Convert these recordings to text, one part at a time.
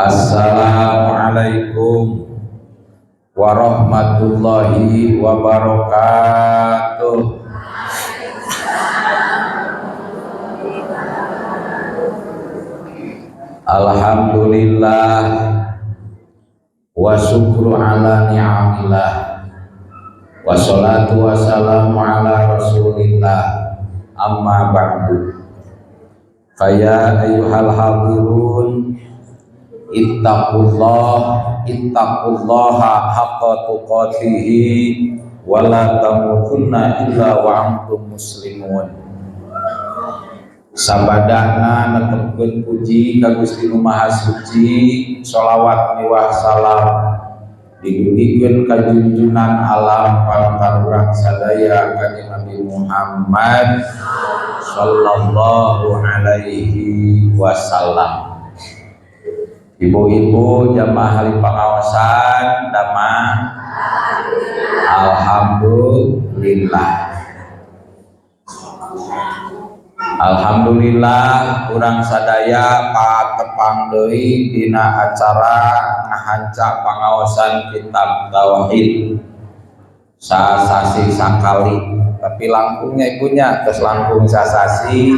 Assalamualaikum warahmatullahi wabarakatuh. Alhamdulillah wa syukru ala ni'amillah wassalatu wassalamu ala rasulillah amma ba'du. Faya ayyuhal hadirun ittaqullah ittaqullaha haqqa tuqatihi wa la tamutunna illa wa antum muslimun. Sabadana netepkeun puji ka Gusti Nu Maha Suci, sholawat miwah salam didugikeun ka junjunan alam panutan urang sadaya Kanjeng Nabi Muhammad sallallahu alaihi wasallam. Ibu-ibu jamaah ahli pengawasan damang, alhamdulillah. Alhamdulillah urang sadaya patepang deui dina acara ngahanca pangaosan kitab tauhid sasasi sakali, tapi langkungnya ibunya terus langkung sasasi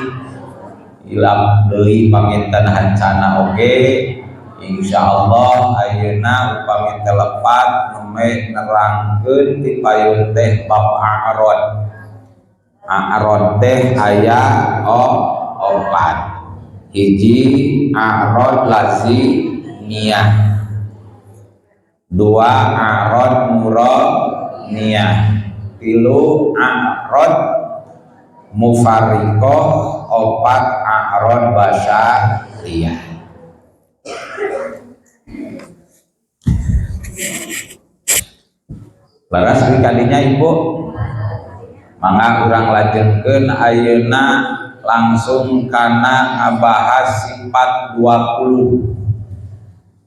ilap deui panginten hancana oge. Insyaallah ayeuna upami teu lepat nembe nerangkeun ti payun teh bab a'rad. A'rad teh aya opat. Hiji a'rad lazimiyah, dua a'rad muradniyah, tilu a'rad mufarriqah, opat a'rad basyariyah. Laras kadinya ibu mangga urang lajengkeun ayeuna langsung kana ngabahas sifat 20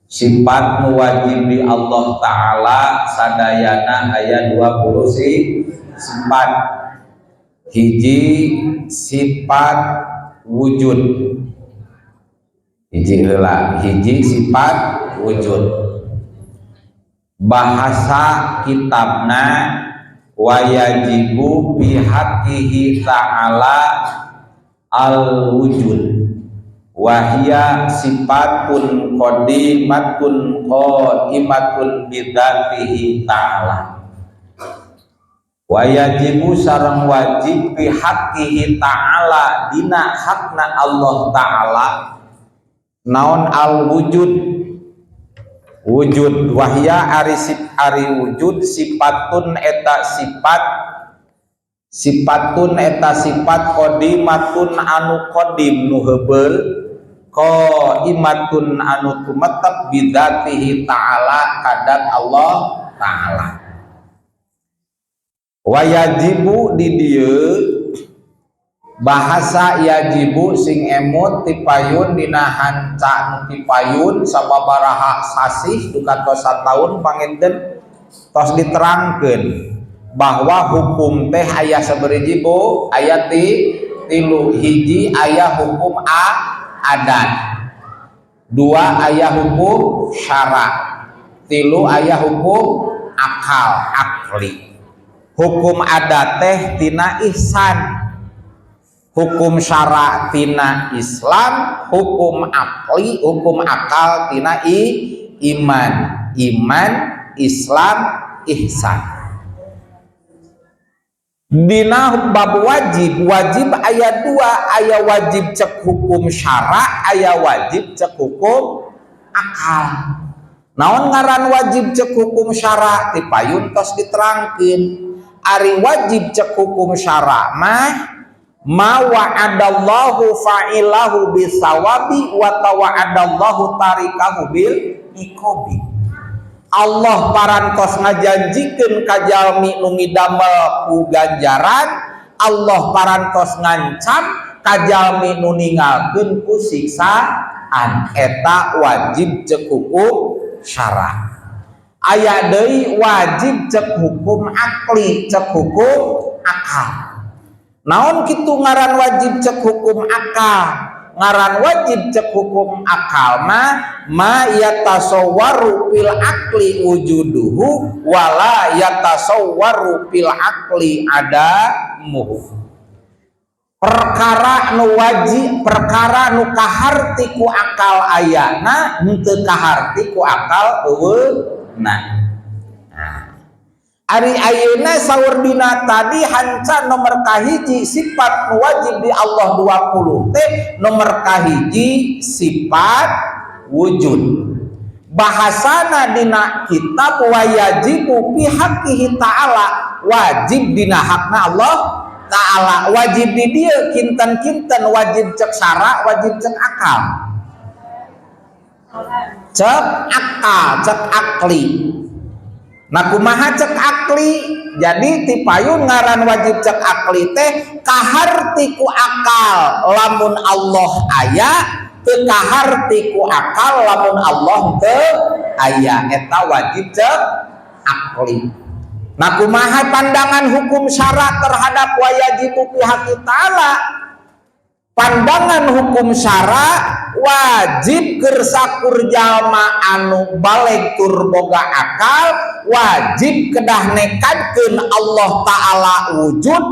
sifat nu wajib di Allah Ta'ala sadayana aya 20 sifat. Hiji sifat wujud, hiji heula, hiji sifat wujud. Bahasa kitabna wayajibu bihaqqihi ta'ala al-wujud wahia sifatun qadimatun qaimatun bidzatihi ta'ala. Wayajibu sareng wajib bihaqqihi ta'ala dina hakna Allah ta'ala naon al-wujud. Wujud wahya ari ari wujud sifatun eta sifat, sifatun eta sifat qadimatun anu qadim nu heubeul, qaimatun anu tumetep bidzatihi ta'ala kadat Allah ta'ala. Wayajibu di dieu bahasa yajibu sing emut tipayun dina hanca nu tipayun sababaraha sasih duka tos sataun panginten tos diterangkeun bahwa hukum teh aya sabariji bu aya tilu. Hiji aya hukum adat, dua aya hukum syara, tilu aya hukum akal akli. Hukum adat teh tina ihsan, hukum syara tina Islam, hukum akli, hukum akal tina iman, iman, Islam, ihsan. Dina bab wajib, wajib ayat dua, aya wajib cek hukum syara, aya wajib cek hukum akal. Naon ngaran wajib cek hukum syara? Tipayun tos diterangkeun. Ari wajib cek hukum syara mah ma wa'adallahu fa'ilahu bisawabi wa tawa'adallahu tarikahu bil iqabi. Allah parantos ngajanjikeun ka jalmi nu ngidamel ku ganjaran, Allah parantos ngancam ka jalmi nu ninggalkeun ku siksaan. Eta wajib cek hukum syara. Aya deui wajib cek hukum akli, cek hukum akal. Naon kitu ngaran wajib cek hukum akal? Ngaran wajib cek hukum akal mah ma yatasawwaru fil aqli wujuduhu wala yatasawwaru fil aqli adamuhu. Perkara nu wajib, perkara nu kaharti ku akal ayana, henteu kaharti ku akal euweuhna. Nah, ari ayeuna saur dina tadi hanca nomor kahiji sifat nu wajib di Allah 20 teh nomor kahiji sifat wujud. Bahasana dina kitab wayajibu fi haqqihi ta'ala, wajib dina hakna Allah ta'ala. Wajib di dieu kinten-kinten wajib cek syara, wajib cek akal. Cek akal, cek akli. Nah, kumaha cek akli? Jadi tipayun ngaran wajib cek akli teh kaharti ku akal lamun Allah aya, teu kaharti ku akal lamun Allah teu aya, eta wajib cek akli. Nah, kumaha pandangan hukum syara terhadap wayajibu fi haqqi ta'ala? Pandangan hukum syara wajib keur sakur jalma anu balig tur boga akal, wajib kedah nekadkeun Allah Ta'ala wujud,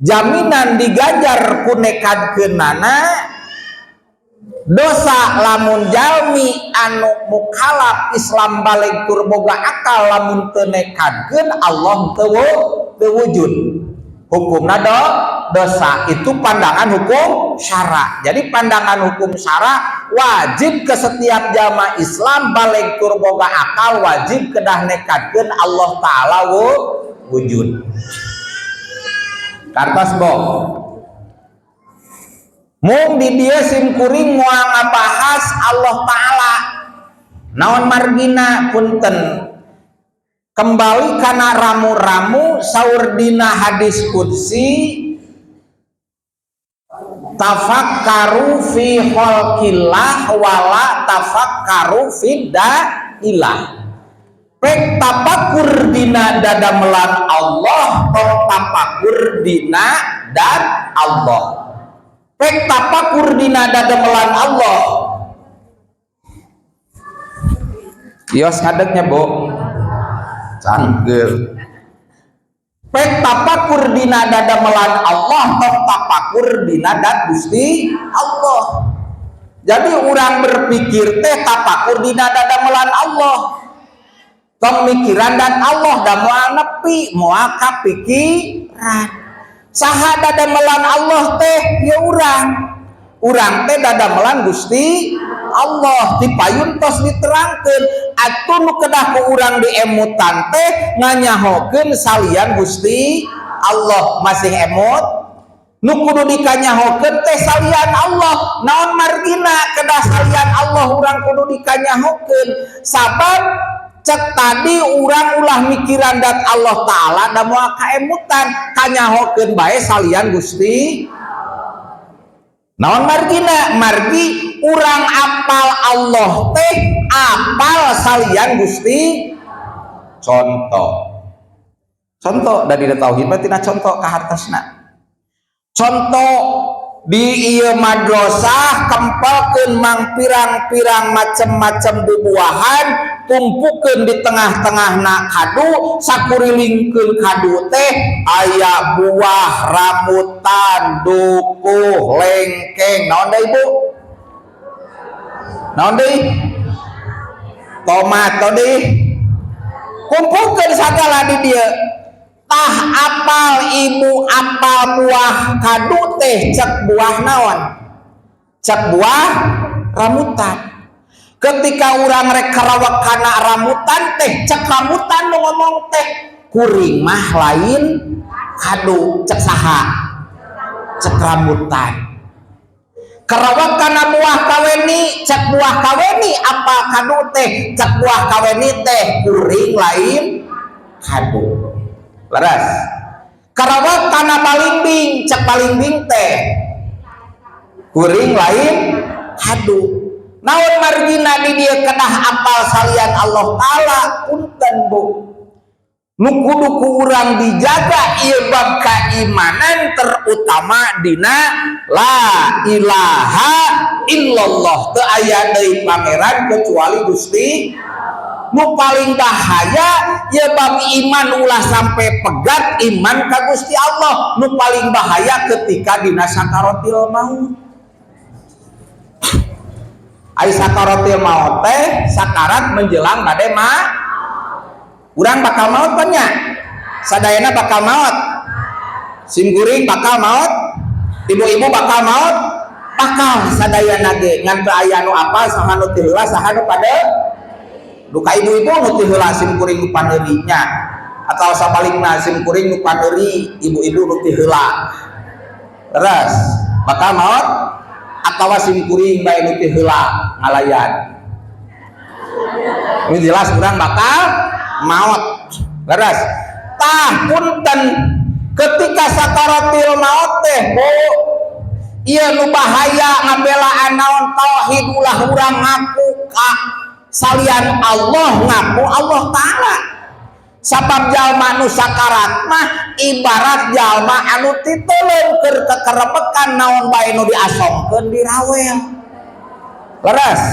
jaminan diganjar ku nekadkeunana. Dosa lamun jalmi anu mukalaf Islam balig tur boga akal lamun teu nekadkeun Allah teu wujud, hukumna dosa. Itu pandangan hukum syara. Jadi pandangan hukum syara wajib ke setiap jamaah Islam balig tur boga akal wajib kedah nekadkeun Allah Ta'ala wujud. Kartos bo mung di dieu sim kuring moal ngabahas Allah Ta'ala. Naon margina? Punten, kembali kana ramu-ramu, saur dina hadis qudsi tafakkaru fi khalqillah wala tafakkaru fi ilah. Pek tapakur dina dadamelan Allah, tong tapakur dina dan Allah. Pek tapakur dina dadamelan Allah. Yos ngadegnya bu canggel. Pek tapakur dina dadamelan Allah, tong tapakur dina dat Gusti Allah. Jadi orang berpikir teh tapakur dina dadamelan Allah, tong mikiran dan Allah da moal nepi, moal kapikiran. Saha dadamelan Allah teh? Ya urang. Urang teh dadamelan Gusti Allah. Dipayun tos diterangkeun atuh nu kedah ku urang diemutan teh nganyahokeun salian Gusti Allah. Masih emut nu kudu dikanyahokeun teh salian Allah. Naon margina kedah salian Allah urang kudu dikanyahokeun? Sabab cek tadi urang ulah mikiran dat Allah Ta'ala da moal kaemutan, kanyahokeun bae salian Gusti. Naon margina? Margi urang apal Allah teh apal salian Gusti. Contoh, contoh dari tauhid berarti contoh kahartosna. Contoh di ieu madrasah kempelkeun mang pirang-pirang macem-macem bubuahan, tumpukeun di tengah-tengahna kadu, sakurilingkeun kadu teh aya buah rambutan, dukuh, lengkeng, naon deui Bu? Naon deui? Tomat deui. Kumpulkeun sagala di dieu. Tah apal ibu apal buah kadu teh cek buah naon? Cek buah rambutan. Ketika urang rek karawak kana rambutan teh cek rambutan nu ngomong teh kuring mah lain kadu. Cek saha? Cek rambutan. Karawak kana buah kaweni, cek buah kaweni apa kadu teh cek buah kaweni teh kuring lain kadu. Leres. Karawak kana balingbing, cek balingbing teh kuring lain kadu. Naon margina di dieu kedah apal salian Allah Ta'ala? Punten Bu, Nu kudu ku urang dijaga ieu bab keimanan, terutama dina la ilaha illallah, teu aya deui pangeran kecuali Gusti. Nu paling bahaya ya bab iman, ulah sampai pegat iman ka Gusti Allah. Nu paling bahaya ketika dina sakaratil maut. Ai sakaratil maut teh sakarat menjelang bade ma urang bakal maut kan nya? Sadayana bakal maut, sim kuring bakal maut, ibu-ibu bakal maut, bakal sadayana ge. Ngan teu aya nu apal saha nu ti heula, saha nu pada duka. Ibu-ibu nu ti heula, sim kuring nu paneuri nya, atau sabalikna, sim kuring nu paneuri, ibu-ibu nu ti heula. Terus bakal maut atau sim kuring bae nu ti heula ngalayan. Ini jelas urang bakal maut. Leres. Tah, punten, ketika sakaratil maut teh, Bu, ieu nu bahaya ngabelaan naon? Tauhid. Ulah urang ngaku ka salian Allah, ngaku Allah Ta'ala, sabab jalma nu sakarat mah ibarat jalma anu titeuleum keur kekerebekan, naon bae nu diasongkeun dirawel. Leres.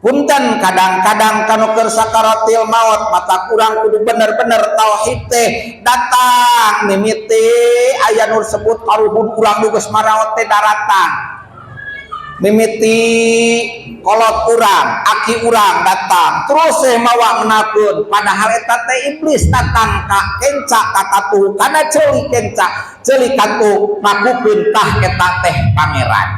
Punten, kadang-kadang kanu keur sakaratil maut, mata kurang kudu bener-bener tauhid teh datang mimiti aya nu sebut karuhun urang nu geus maraot teh daratang, mimiti kolot urang, aki urang datang terus eh mawa menakeun, padahal eta teh iblis datang ka kenca ka katuhu kana ceuli kenca, ceuli katuh, ngakukeun tah eta teh pangeran.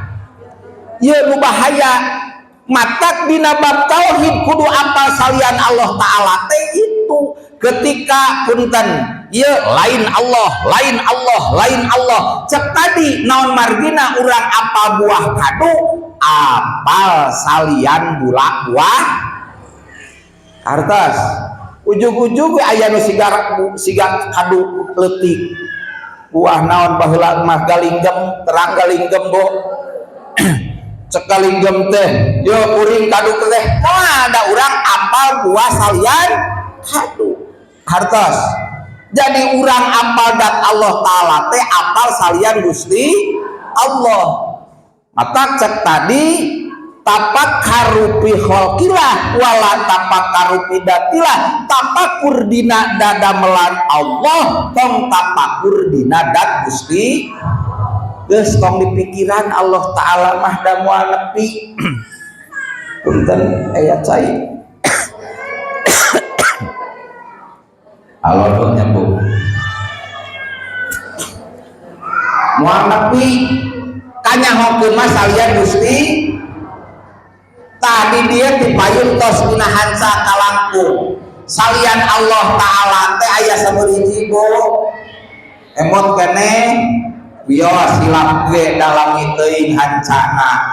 Ieu nu bahaya. Matak dina bab tauhid kudu apal salian Allah Ta'ala teh itu ketika, punten, ieu lain Allah, lain Allah, lain Allah. Cek tadi naon margina? Urang apal buah kadu, apal salian bulak buah hartos. Ujug-ujug aya nu siga siga kadu leutik, buah naon baheula mah? Galinggem. Terang galinggem, Bu? Cek galinggem teh, yo kuring kadu teh moal ada. Urang apal buah salian kadu hartos. Jadi urang apal dat Allah Ta'ala teh apal salian Gusti Allah. Maka cek tadi, tafakkaru fi khalqillah wala tafakkaru fi dzatillah. Tafakur dina dadamelan Allah, tong tafakur dina dat Gusti. Geus tong dipikiran Allah Ta'ala mah, da moal nepi. Punten, aya cai. Halo, nyambung. Moal nepi kanyahokeun mah salian Gusti. Tadi dia dipayun tos dina hanca kalangkung. Salian Allah Ta'ala teh aya sabariji, Bu? Emot keneh? Wios, silap ge dalam teuing hancana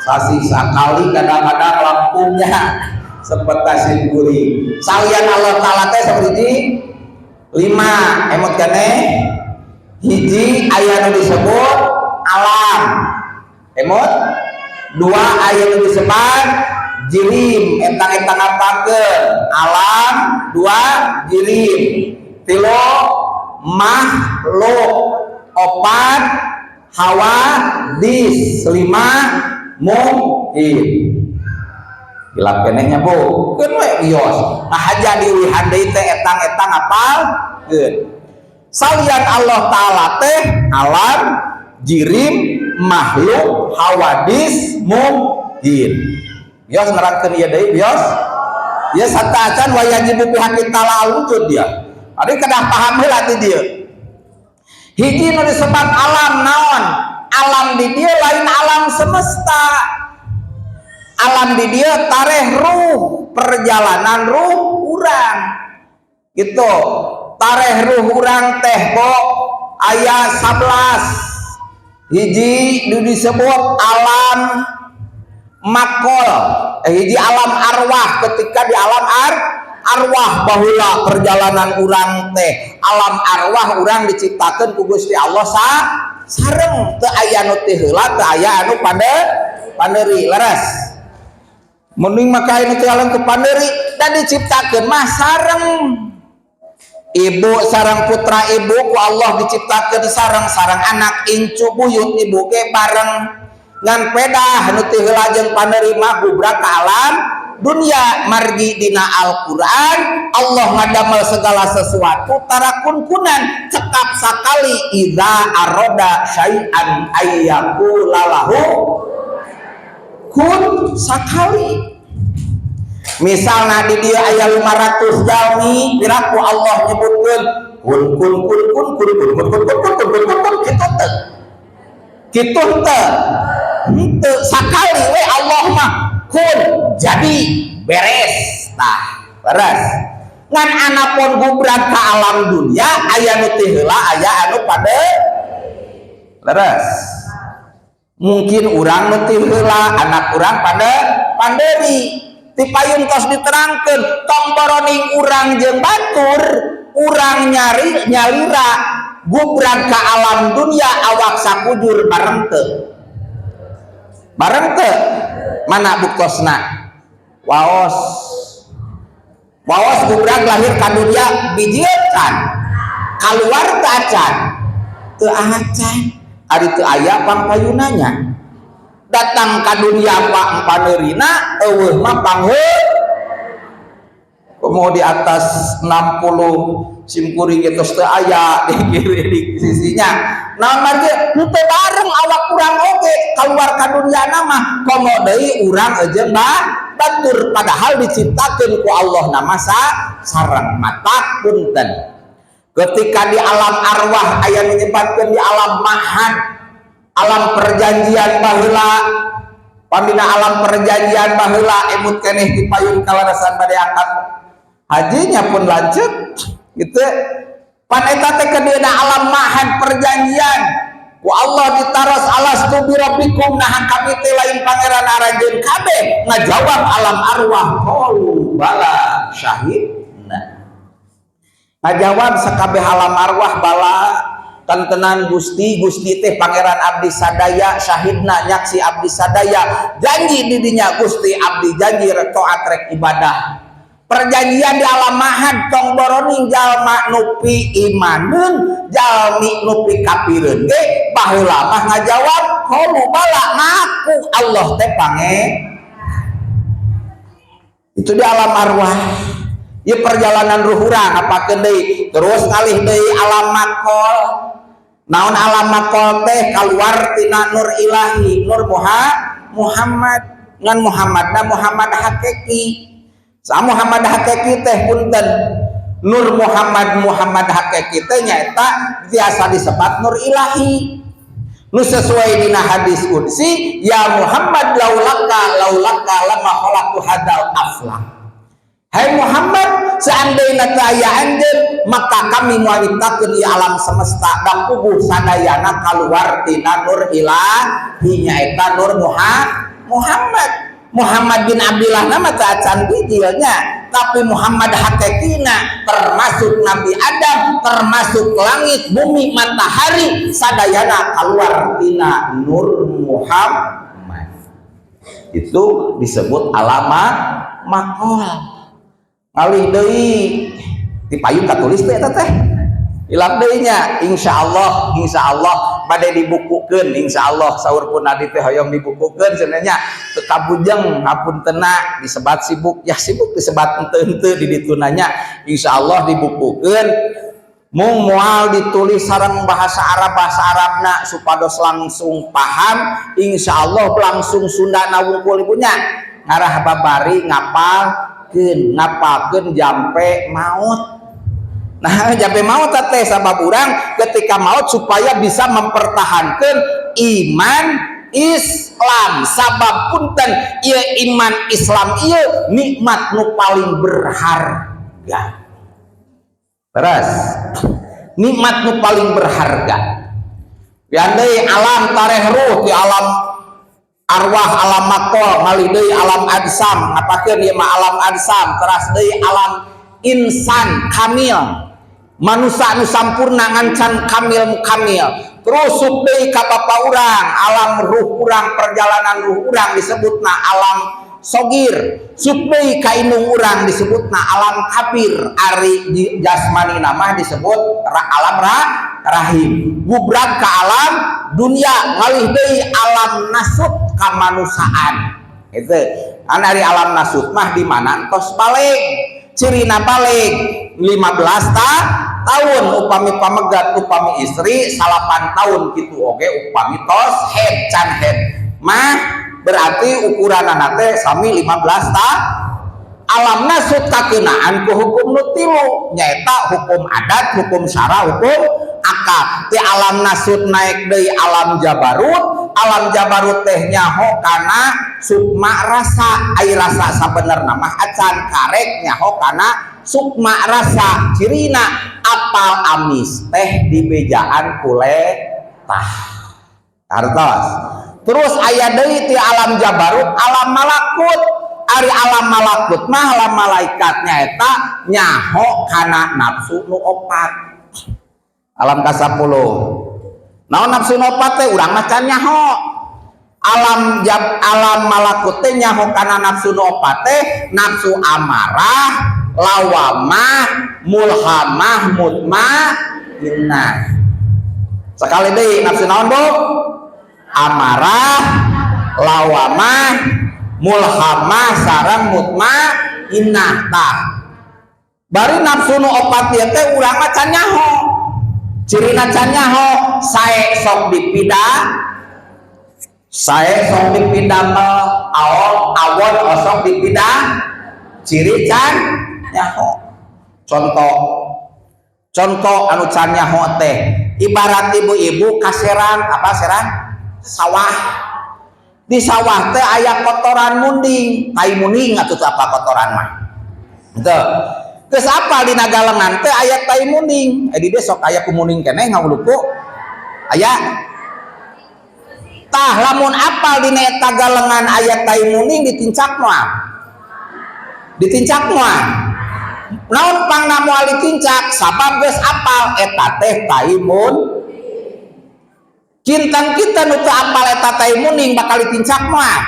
sasih sakali, kadang-kadang lampunya sempet sim kuring. Salian Allah Ta'ala teh sabariji? Lima. Emot keneh? Hiji, aya nu disebut alam. Emot? Dua, aya nu disebut jirim. Etang-etang apakeun alam? Dua, jirim. Tilu, makhluk. Opat, hawadis. Lima, mungkin. Hilap kenehnya, Bu? Keun we, wios. Ngahaja diulihan deui teh etang-etang apal keun. Salian Allah Ta'ala teh alam, jirim, makhluk, hawadis, mungkin. Bios nerangkeun ieu deui, bios ya sateuacan wa yajibu fi haqqi ta'ala al wujud dia. Ari kedah paham heula ti dieu. Hiji, nu disebut alam naon? Alam di dieu lain alam semesta. Alam di dieu tareh ruh, perjalanan ruh urang gitu. Tareh ruh urang teh, Bo, aya 11. Hiji nu disebut alam makol, hiji alam arwah. Ketika di alam arwah baheula perjalanan urang teh, alam arwah urang diciptakeun ku Gusti Allah sa sareng, teu aya nu ti heula, teu aya anu pandeuri. Leres, mending maka anu teu alam ke panderi dan diciptakeun mah sareng. Ibu sareng putra ibu ku Allah diciptakeun sareng-sareng anak, incu buyut ibu ge bareng, ngan pedah nu ti heula jeung panerima gubrak ka alam dunia. Margi dina Al-Qur'an Allah ngadamel segala sesuatu tara kun-kunan, cekap sakali, idza aroda syai'an ayyaqula lahu kun, sakali. Misalnya di dia aya 500 jalmi, piraku Allah nyebutkeun kun kun kun kun kun kun kun kun kun kun kun kun kun kun, kitu teu? Kitu teu? Henteu, sakali we Allah mah, kun, jadi, beres. Tah, beres. Ngan anapun gubrak ka alam dunia, aya nu ti heula, aya anu pada. Leres, mungkin urang nu ti heula, anak urang pada panderi. Ti payun tos diterangkeun, tong boroning urang jeung batur, urang nyari nyalira gubrak ka alam dunia awak sakujur bareng teu? Bareng teu? Mana buktosna? Waos, waos gubrak lahir ka dunia bijil can, keluar teu acan? Teu acan. Ari teu aya pangpayunanya, datang ka dunia pak paneurina, euweuh mah pangheul. Komo di atas 60 simkuring geus teu aya di kiri, di sisinya. Nah, margi henteu bareng awak urang oge keluar ka dunia mah, komo deui urang jeung batur, padahal diciptakeun ku Allah nama sa sareng. Mata punten, ketika di alam arwah aya menyebabkan di alam mahad, alam perjanjian baheula. Pamina alam perjanjian baheula, emut keneh di payun kalarasan bade akad hajinya pun lanjut gitu. Pan eta teh kedina alam mahad perjanjian ku Allah ditaros, alastu birabbikum, nah kami teh lain pangeran aranjeun kabeh? Ngajawab alam arwah, qalu bala syahidna. Ngajawab sakabeh alam arwah, bala, kantenan Gusti, Gusti teh pangeran abdi sadaya, syahidna, nyaksi abdi sadaya, janji didinya Gusti, abdi janji rek taat, rek ibadah. Perjanjian di alam mahad. Tong boroning jalma nu piimaneun, jalmi nu pikapireun ge baheula mah ngajawab qalu bala, ngaku Allah teh pange. Itu di alam arwah ya, perjalanan ruh urang. Apakeun deui, terus ngalih deui alam makol. Naon alam makol teh? Keluar tina nur ilahi, nur Muhammad, ngan Muhammadna Muhammad hakiki. Sa Muhammad hakiki teh? Punten, Nur Muhammad, Muhammad hakiki teh nyaeta biasa disebut nur ilahi nu sesuai dina hadis qudsi, ya Muhammad, laulaka laulaka lama khalaqtu hadal aflak. Hai Muhammad, seandainya teu aya anjeun, maka kami moal nyiptakeun di alam semesta dan kubu sadayana keluar tina nur ilahi, nyaeta nur Muhammad. Muhammad bin Abdullah nama teu acan bijilnya, tapi Muhammad hakikina termasuk Nabi Adam, termasuk langit, bumi, matahari, sadayana keluar tina nur Muhammad. Itu disebut alamat makol. Ngalih deui di payun katulis teh eta teh, hilap deui nya. Insyaallah, insyaallah bade dibukukeun, insyaallah. Saur pun adi teh hoyong dibukukeun, sebenarnya teu kabujeng, hapuntena disebat sibuk ya sibuk, disebat henteu-henteu di ditu nanya. Insyaallah dibukukeun, mung moal ditulis sareng bahasa Arab, bahasa Arabna supados langsung paham. Insyaallah langsung Sunda na wungkul ibunya, ngarah babari ngapalkeun, ngapalkeun jampe maut. Nah, jampe maut teh sabab urang ketika maut supaya bisa mempertahankan iman Islam. Sabab punten, ieu iman Islam ieu nikmat nu paling berharga. Terus nikmat nu paling berharga. Deui alam tareh ruh di alam arwah, alam makol, ngalih deui alam ajsam. Ngapakeun ieu mah alam ajsam? Teras deui alam insan kamil, manusia nu sampurna ngancan kamil mukamil. Terus sup deui ka bapa urang, alam ruh urang, perjalanan ruh urang disebutna alam. sogir. Sup deui ka indung urang disebutna alam kabir, ari jasmani nama disebut alam rahim. Gubrak ka alam dunia, ngalih deui alam nasut kamanusiaan. Itu kan ari alam nasut mah di mana tos balig. Cirina balig 15 tahun upami pamegat, upami istri 9 tahun gitu. Oke, upami tos haid, can haid mah berarti ukuran teh sami 15 ta. Alam nasut kakenaan ku hukum nu tilu, nyaeta hukum adat, hukum syara, hukum akal. Ti alam nasut naik deui alam jabarut. Alam jabarut teh nyaho kana sukma rasa. Ai rasa sabenerna mah acan, karek nyaho kana sukma rasa. Cirina apal amis teh dibejaan ku letah hartos. Terus aya deui ti alam jabarut alam malakut. Ari alam malakut mah alam malaikatnya, eta nyaho kana nafsu nu opat. Alam ka-10 naon? Nafsu nu opat teh urang mah can nyaho. Alam malakut teh nyaho kana nafsu nu opat teh nafsu amarah, lawamah, mulhamah, mutmainnah. Sekali deui, nafsu naon, Bu? Amarah, lawamah, mulhamah, sareng mutmainnah. Tah, bari nafsu nu opat ieu teh urang mah can nyaho. Cirina can nyaho, sae sok dipida, sae sok dipidamel, awon awon osok dipida, ciri can nyaho. Contoh, contoh anu can nyaho teh ibarat ibu-ibu kaserang, apa serang, sawah. Di sawah teh aya kotoran munding, tai munding atuh. Apa kotoran mah gitu. Geus apa dina galengan teh aya tai munding. Eh, di dieu sok aya ku munding keneh ngawuluku aya. Tah, lamun apal dina eta galengan aya tai munding, ditincak moal? Ditincak moal? Naon pangna moal ditincak? Sabab geus apal eta teh tai mun. Kinten kita nu teu apal eta tai munding, bakal ditincak moal?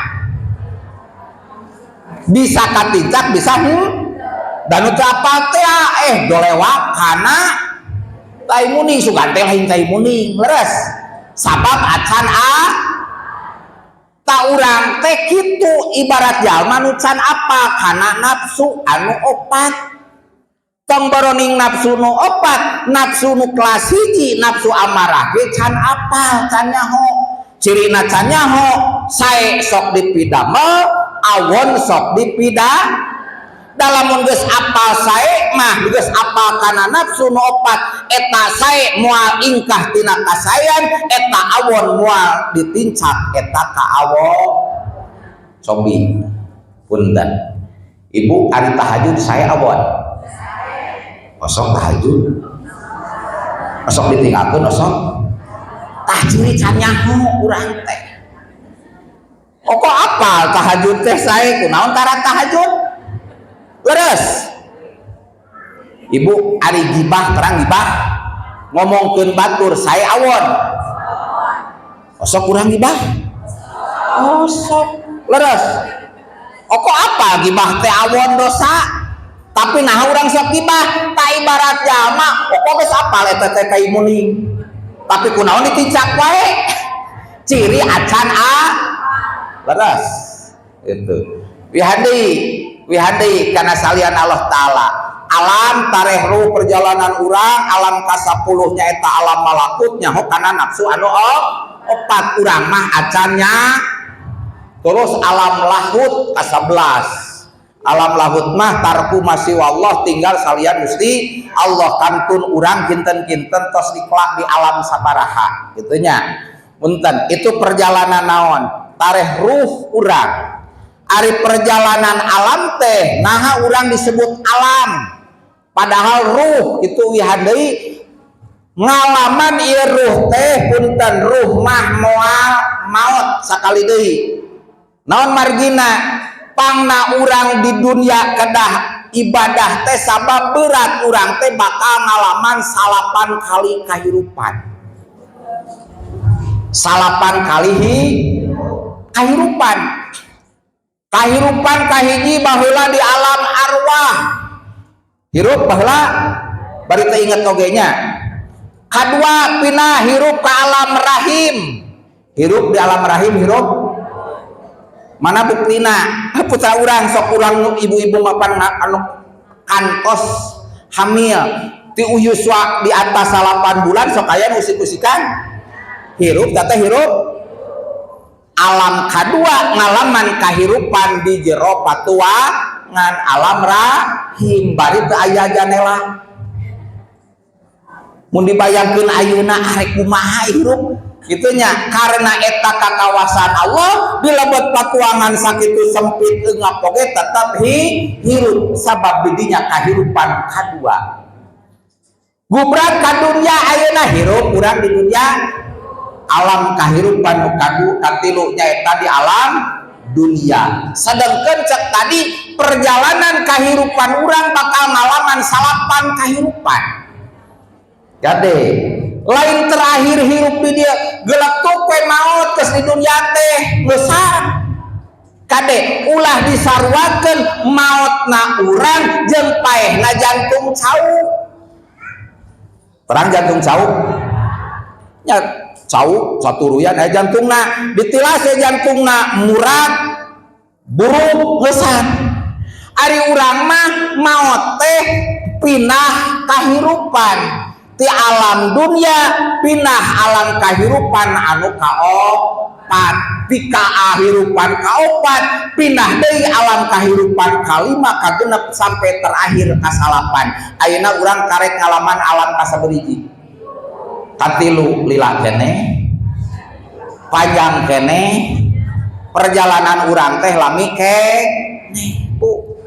Bisa katincak, bisa dan nu teu apal teh, eh, dolewak kana tai munding, sugan teh lain tai munding. Leres, sabab acan a tak. Urang teh kitu, ibarat jalma nu can apal kana nafsu anu opat. Tong boroning nafsu nu opat, nafsu nu kelas hiji, nafsu amarah ge can apal, can nyaho. Cirina can nyaho, sae sok dipidamel, awon sok dipida. Lamun geus apal sae mah, geus apal kana nafsu nu opat eta, sae moal ingkah tina kasaean eta, awon moal ditincak eta ka awon. Cobi, punten Ibu, ari tahajud sae awon? Osok tahajud, osok ditinggalkeun osok. Tah, ciri can nyaho urang teh. Oko apal tahajud teh sae, kunaon tara tahajud? Leres, Ibu? Ari gibah, terang gibah, ngomongkeun batur, sae awon? Osok kurang gibah, osok. Leres, oko apa gibah teh awon dosa, tapi nah urang sok gibah. Tak ibarat jalma oko geus apal eta teh tai munding, tapi kunaon ditincak wae? Ciri acan a. Leres itu. Wihadi, wihadi karena salian Allah Ta'ala. Alam tareh ruh perjalanan urang alam ka-10 nya eta alam malakut, nyaho kana nafsu anu opat. Urang mah acannya. Terus alam lahut ka-11. Alam lahut mah tarku masih wallah, tinggal salian Gusti Allah. Kantun urang kinten-kinten tos dikelak di alam sabaraha gitunya. Punten, itu perjalanan naon, tareh ruh urang. Ari perjalanan alam teh, naha urang disebut alam padahal ruh itu? Wihadei ngalaman ieu ruh teh. Punten, ruh mah moal maot. Sakali deui, naon margina pangna urang di dunia kedah ibadah teh? Sabab berat urang teh bakal ngalaman salapan kali kahirupan, salapan kali kahirupan. Kahirupan kahiji baheula di alam arwah, hirup baheula bari teu inget oge nya. Kadua, pindah hirup ke alam rahim. Hirup di alam rahim, hirup. Mana buktina? Putra urang sok, urang ibu-ibu mapan anu kantos hamil ti yuswa di atas 8 bulan, sok aya usik-usikan. Hirup tata, hirup alam kadua, ngalaman kahirupan di jero patuangan, alam rahim, bari teu aya janela. Mun dibayangkeun ayeuna, arek kumaha hirup kitu nya? Karena eta kakawasan Allah, di lebet patuangan sakitu sempit eungap oge tetap hirup, sabab didinya kahirupan kadua. Gubrak ka dunya ayeuna, hirup urang di dunia, alam kahirupan nu katilu nyaeta di alam dunia. Sedangkan cek tadi, perjalanan kahirupan urang bakal ngalaman salapan kahirupan. Jadi lain terakhir hirup di dia, geletuk we maot, geus di dunia teh ngeusan. Kade, ulah disaruakeun maotna urang jeung paehna jantung cau. Terang jantung cau nya, cau saturuyan aya jantungna, ditilas jantungna murag buruk, ngeusan. Ari urang mah maot teh pindah kahirupan ti alam dunia, pindah alam kahirupan anu kaopat. Ti kahirupan kaopat pindah deui alam kahirupan kalima, kagenep, sampai terakhir kasalapan. Ayeuna urang karek ngalaman alam kasaberiji? Katilu. Lila keneh, panjang keneh perjalanan urang teh, lami keneh, Bu.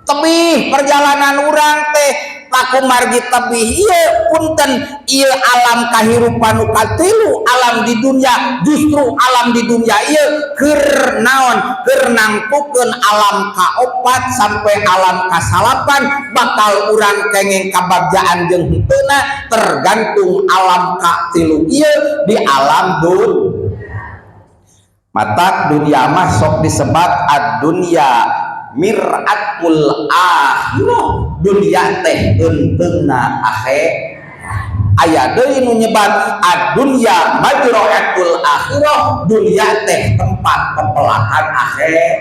Tebih perjalanan urang teh. Ku margi tebih ieu, punten, ieu alam kahirupan nu katilu, alam di dunia. Justru alam di dunia ieu keur naon? Keur nangtukeun alam kaopat sampai alam kasalapan bakal urang kenging kabagjaan jeung henteuna, tergantung alam katilu ieu di alam dun. Matak dunia mah sok disebat ad-dunya mir'atul akhirah, dunia teh eunteungna akhir. Aya deui nu nyebat ad-dunya majra'atul akhirah, dunia teh tempat pepelakan akhir.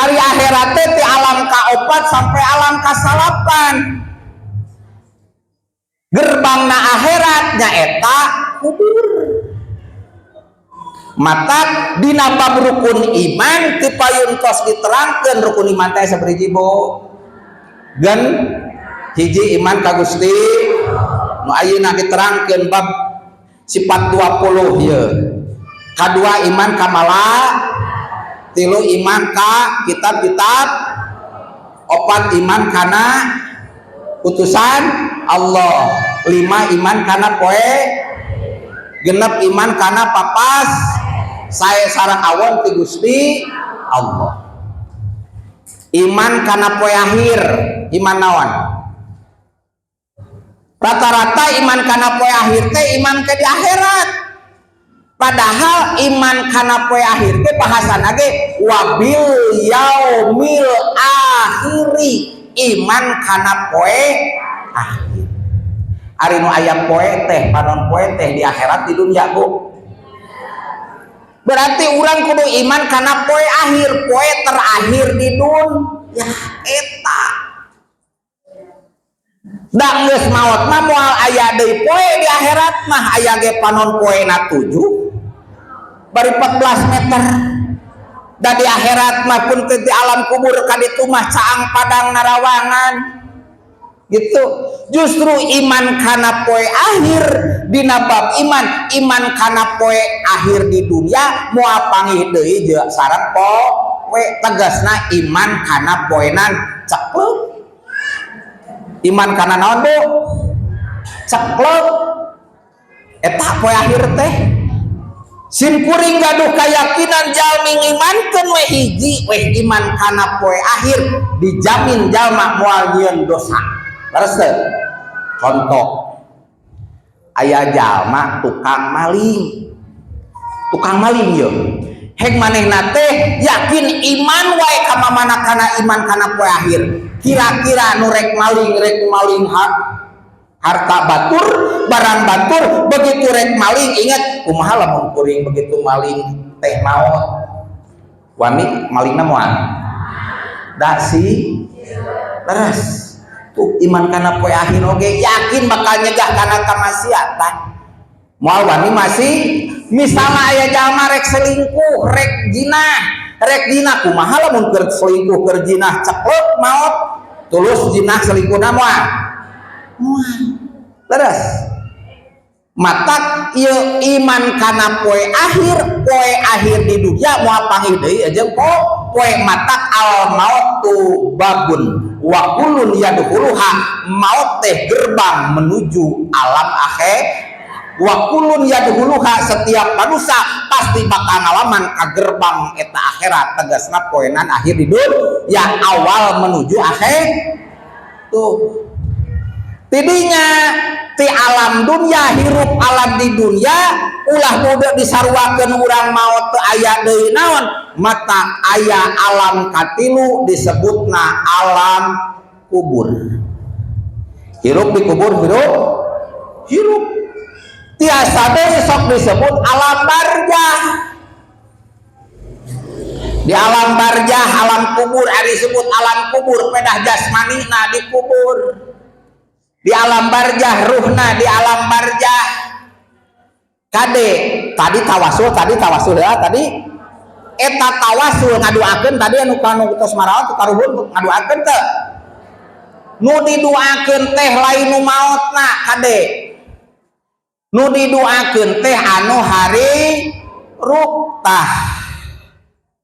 Ari akhirat teh ti alam kaopat sampai alam kasalapan. Gerbangna akhirat nyaeta kubur. Maka dina bab rukun iman ti payun tos diterangkeun rukun iman teh sabaraha, Bu? Gen hiji, iman ka Gusti. Nu ayeuna diterangkeun bab sifat 20 ieu. Kadua, iman ka malaikat. Tilu, iman ka kitab-kitab. Opat, iman kana utusan Allah. Lima, iman kana poe. Genep, iman kana papas sae sareng awon ti Gusti Allah. Iman kana poe akhir, iman naon? Rata-rata iman kana poe akhir teh iman ke di akhirat, padahal iman kana poe akhir teh bahasana ge wabil yaumil akhiri, iman kana poe akhir. Ari nu aya poe teh, panon poe teh di akhirat, di dunia, Bu? Berarti urang kudu iman kana poe akhir, poe terakhir di dunia eta. Da geus maot mah moal aya deui poe di akhirat mah, aya ge panon poena 7 bari 14 meter. Da di akhirat mah pun di alam kubur ka ditu mah caang padang narawangan gitu. Justru iman kana poe akhir, dina bab iman, iman kana poe akhir di dunia moal panggih deui jeung sareng poe, tegasna iman kana poenan ceklek. Iman kana naon, Bu? Ceklek. Eta poe akhir teh. Sim kuring gaduh keyakinan, jalmi ngimankeun we hiji we iman kana poe akhir, dijamin jalma moal nyieun dosa. Leres teu? Contoh, aya jalma tukang maling, tukang maling ye. Hek manehna teh yakin iman wae ka mamana kana iman kana poe akhir. Kira-kira nu rek maling harta batur, barang batur, begitu rek maling ingat, kumaha lamun kuring begitu maling teh maot? Wani malingna moal da si leres. Tuh, iman kana poe akhir oge yakin bakal nyegah kana kamaksiatan, moal wani. Masih misalnya aya jalma rek selingkuh, rek jinah, rek jinah, kumaha lamun keur selingkuh, keur jinah, ceklek maot, tulus jinah selingkuhna? Moal, moal. Terus matak ieu iman kana poe akhir, poe akhir di dunia moal panggih deui jeung po poe. Matak al mautu babun wa kullun yadkhuluha, maut teh gerbang menuju alam akhir. Wa kullun yadkhuluha, setiap manusia pasti bakal ngalaman ka gerbang eta akhirat, tegasna poenan akhir di dunia yang awal menuju akhir. Tuh, tidinya ti alam dunia, hirup alam di dunia, ulah muda disaruakeun urang maot teu aya deui naon. Mata aya alam katilu, disebutna alam kubur. Hirup di kubur, hirup, hirup. Tiasa deui sok disebut alam barzah. Di alam barzah, alam kubur, ada disebut alam kubur pedah jasmani nah dikubur. Di alam barzah ruhna, di alam barzah. Kade, tadi tawasul, tadi tawasul ya, tadi eta tawasul ngaduakeun tadi anu kanu tos maraot karuhun ngaduakeun teh. Nu diduakeun teh lain nu maotna, kade, nu diduakeun teh anu harirup. Tah,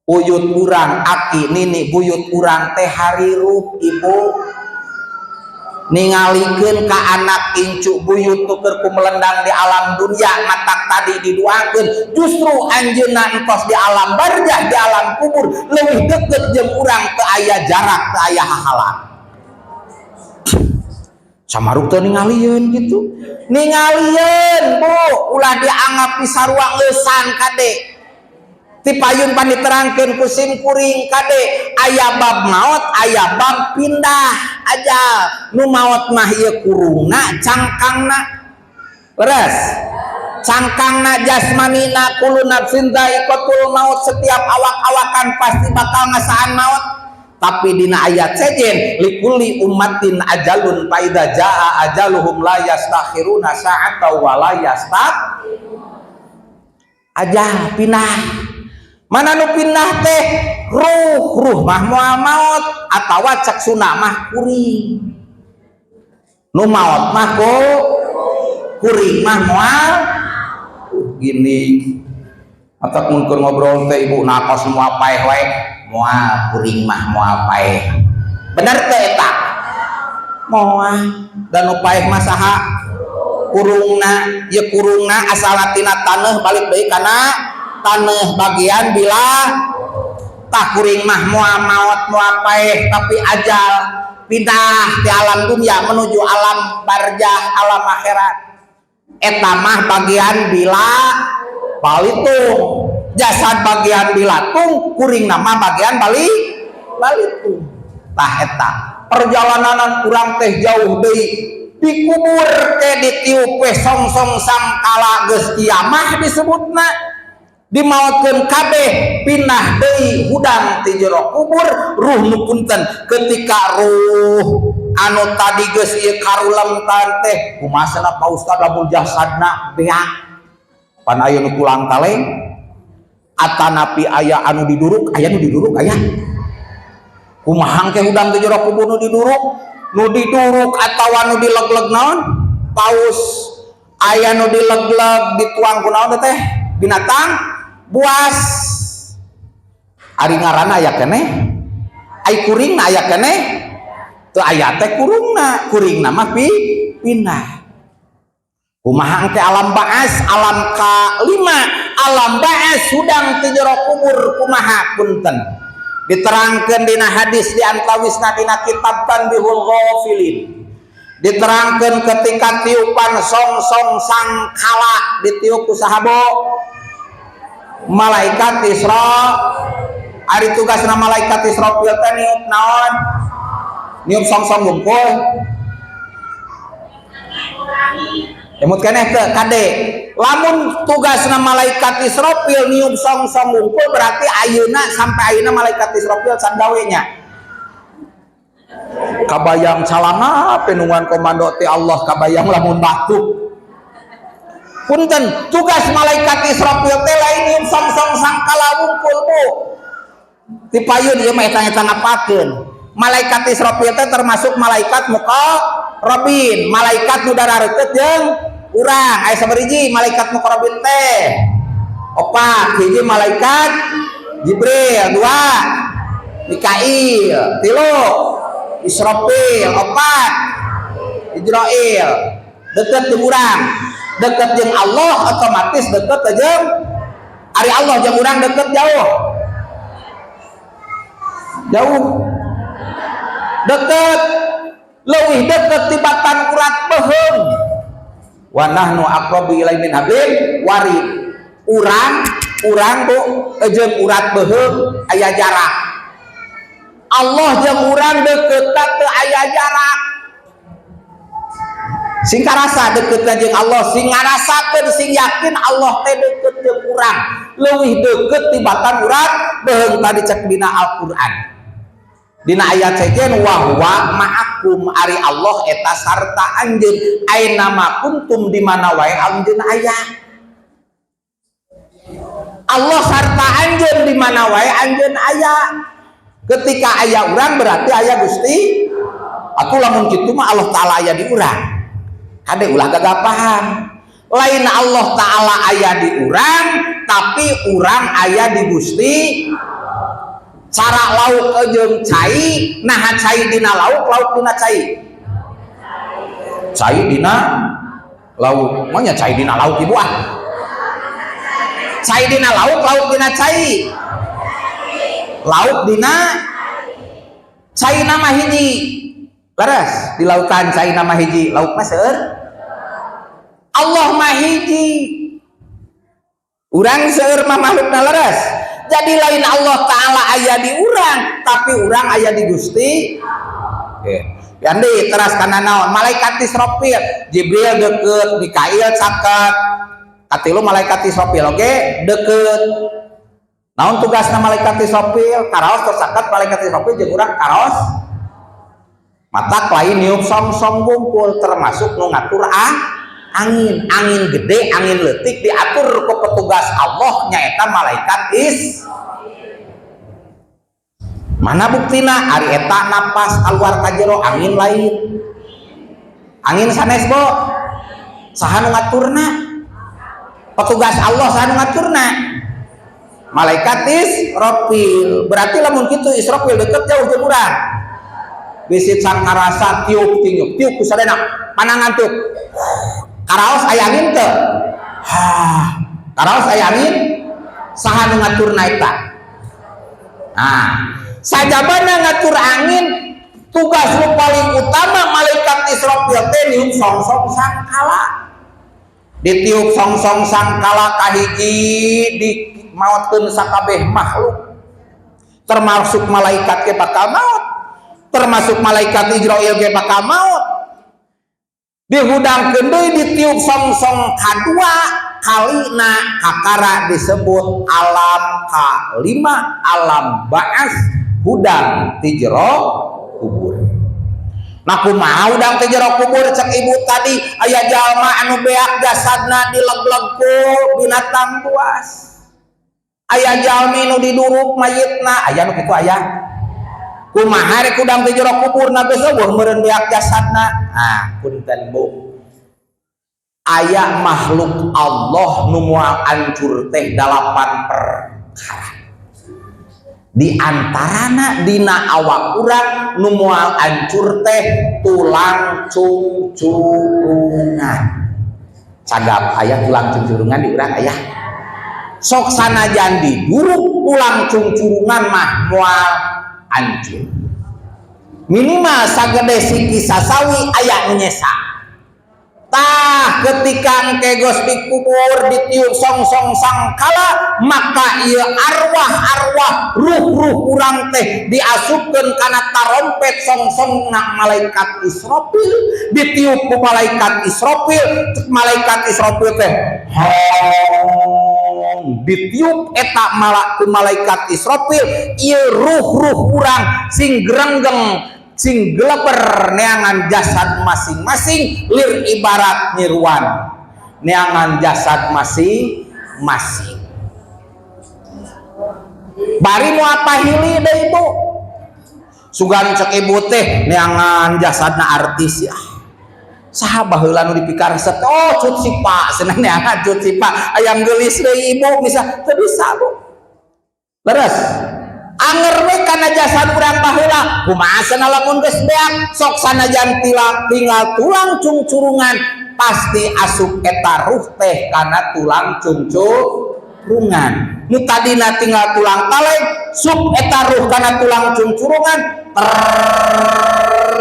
uyut urang, aki nini buyut urang teh harirup. Ibu ningalikeun ka anak incu buyut tuker ku melendang di alam dunia. Matak tadi diduakeun, justru anjeunna entos di alam barzah, di alam kubur, leuwih deket jeung urang, teu aya jarak, teu aya hahalang. Samaruk teu ningalieun gitu, ningalieun, Bu, ulah dianggap disarua ngeusan. Kade, ti payun pan diterangkeun ku sim kuring, kade, aya bab maot, aya bab pindah aja. Nu maot mah ieu kurungna, cangkangna, leres cangkangna, jasmanina. Kullu nafsin dzaiqatul maut, setiap awak-awakan pasti bakal ngasaan maut. Tapi dina ayat sejen, likulli ummatin ajalun fa idza jaa ajaluhum la yastakhiruna sa'ata wa la yastaq. Aja pindah mana? Nu pindah teh ruh. Ruh mah moal maot, atawa cek sunah mah kuring. Nu maot mah ko kuring mah moal. Gini atau mun keur ngobrol teh, ibu nakos semua paeh wae, moal, kuring mah moal paeh. Bener teh eta? Moal. Dan nu paeh mah saha? Kurungna. Ya, kurungna asal tina taneuh, balik deui kana taneuh, bagian bila. Tah, kuring mah moal maot, moal paeh, tapi ajal pindah di alam dunia menuju alam barzah, alam akhirat. Eta mah bagian bila balitung. Jasad bagian bilatung, kuring nama bagian balik balitung. Tah, eta perjalanan urang teh jauh deui. Dikubur ke ditiup we song-song sangkala, geus kiamah disebutna, dimaotkeun kabeh, pindah deui, hudang ti jero kubur ruh nu punten. Ketika ruh anu tadi geus ieu karulemtan teh, kumaha cenah, Pak Ustad, lamun jasadna beak? Pan aya nu tulang kaleng, atanapi aya anu diduruk, aya nu diduruk, aya. Kumaha ke hudang ti jero kubur nu diduruk, nu diduruk atawa nu dileg-leg naon, paus, aya nu dileg-leg dituang ku naon teh, binatang buas. Ari ngaranna aya keneh, ai kuringna aya keneh? Teu aya teh kurungna, kuringna mah pi pindah. Kumaha engke alam ba'as, alam kalima, alam ba'as, hudang ti jero kubur kumaha? Punten, diterangkeun dina hadis, di antawisna dina kitab Tanbihul Ghafilin, diterangkeun ketika tiupan song-song sangkala ditiup ku saha, Bo? Malaikat Isra. Ari tugasna malaikat Israfil teh niup naon? Niup song-song wungkul. Emut keneh teu kade. Lamun tugasna malaikat Israfil niup song-song wungkul, berarti ayeuna sampai ayeuna malaikat Israfil can gawe nya. Kabayang calana penungan komando ti Allah, kabayang lamun batuk. Punten, tugas malaikat Israfil teh lain niup song-song sangkala wungkul, Bu. Tipayun ieu mah eta-eta ngapakeun. Malaikat Israfil teh termasuk malaikat muqarrabin, malaikat nu darareukeut jeung urang. Aya sabaraha malaikat muqarrabin teh? Opat. Hiji malaikat Jibril, dua Mikail, tilu Israfil, opat Ijrail. Deket jeung urang, deket jeung Allah, otomatis deket jeung ari Allah jeung urang deket jauh? Jauh. Deket, leuwih deket tibatan urat beuheung. Wa nahnu aqrabu ilaihi min hablil warid. Urang urang, Bu, jeung urat beuheung aya jarak. Allah jeung urang deket teu aya jarak. Sing karasa deketna jeung Allah, sing ngarasakeun, sing yakin Allah teh deket jeung urang, leuwih deket tibatan urat beuheung. Tadi cek dina Al-Qur'an dina ayat sejen, wa huwa ma'akum, ari Allah eta sarta anjeun, aina ma kuntum, di mana wae anjeun aya. Allah sarta anjeun di mana wae anjeun aya. Ketika aya urang berarti aya Gusti. Atuh lamun kitu mah Allah Ta'ala aya di urang. Kade, ulah gagapahan. Lain Allah Ta'ala aya di urang, tapi urang aya di Gusti. Cara lauk jeung cai, nah cai dina lauk, lauk dina cai? Cai dina lauk. Maunya cai dina lauk, Ibu, ah. Cai dina lauk, lauk dina cai? Lauk dina cai nama hiji. Leres, di lautan cai nama hiji, lauk mah seueur. Allah mah hiji, urang seueur mah makhlukna, leres. Jadi lain Allah Ta'ala aya di urang, tapi urang aya di Gusti. Oke. Yandi teras kana naon? Malaikat Israfil, Jibril deket, Mikail caket, katilu malaikat Israfil oke deket. Naon tugasna malaikat Israfil? Karaos tos caket malaikat Israfil jeung urang karaos. Matak lain niup song-song wungkul, termasuk nu ngatur angin, angin gede, angin leutik diatur ke petugas Allah, nyaeta malaikat is. Mana buktina? Ari eta napas keluar ka jero angin lain angin sanes, Bo. Saha nu ngaturna? Petugas Allah. Saha nu ngaturna? Malaikat Israfil. Berarti lamun kitu Israfil deket jauh jeung urang? Bisi can karasa tiup tiup tiup ku sadena panangan tuh karaos aya angin teu? Hah, karaos aya angin. Saha nu ngaturna eta? Nah, sajabana ngatur angin, tugas nu paling utama malaikat Israfil teh niup song-song sangkala. Ditiup song-song sangkala kahiji dimaotkeun sakabeh makhluk, termasuk malaikat ge bakal maot, termasuk malaikat Ijrail ge bakal maot. Dihudangkeun deui, ditiup song-song kadua kalina, kakara disebut alam kalima, alam ba'as, hudang ti jero kubur. Nah, kumaha hudang ti jero kubur? Cek Ibu tadi aya jalma anu beak jasadna dileg-leg ku binatang buas, aya jalmi nu diduruk mayitna, aya nu kitu aya. Kumaha rek hudang ti jero kubur na geus euweuh meureun beak jasadna? Ah, punten, Bu, aya makhluk Allah nu moal hancur teh dalapan perkara. Di antarana dina awak urang nu moal hancur teh tulang cungcurungan. Cagap, aya tulang cungcurungan di urang? Aya. Sok sanajan diduruk, tulang cungcurungan mah moal hancur. Minimal sagede siki sasawi aya nu nyesa. Tah, ketika engke geus dikubur, ditiup song-song sangkala, maka ieu arwah-arwah, ruh-ruh urang teh diasupkeun kana tarompet song-song na malaikat Israfil. Ditiup ku malaikat Israfil. Cek malaikat Israfil teh, hong, ditiup eta malak ku malaikat Israfil, ieu ruh-ruh urang sing gerenggeng, sing geleber neangan jasad masing-masing, lir ibarat nyiruan neangan jasad masing-masing. Bari moal pahili deui, Ibu. Sugan cek ibu teh neangan jasadna artis ya, saha baheula nu dipikaresep? Oh, Cut Syifa cenah, neangan Cut Syifa aya geulis deui. Ibu bisa teu bisa, Bu? Leres, anger we kana jasad urang baheula. Kumaha cenah lamun geus beak? Sok sanajan tinggal tulang cungcurungan, pasti asup eta ruh teh kana tulang cungcurungan. Nu tadina tinggal tulang taleng, sup eta ruh kana tulang cungcurungan, ter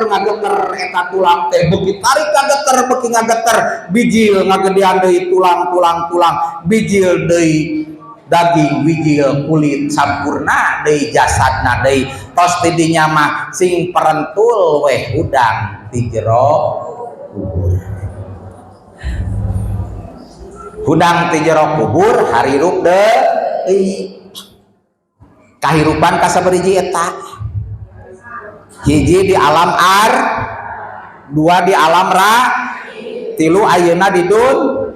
ngageter eta tulang teh. Beuki tarik ngageter, beuki ngageter, bijil ngagedean deui tulang, tulang, tulang, bijil deui daging, bijil kulit, sampurna deui jasadna deui. Tos tidinya mah sing perentul weh, hudang di jero kubur, hudang di jero kubur, harirup deui. Kahirupan kasabaraha eta? Hiji di alam ar, dua di alam ra, tilu ayeuna di dun,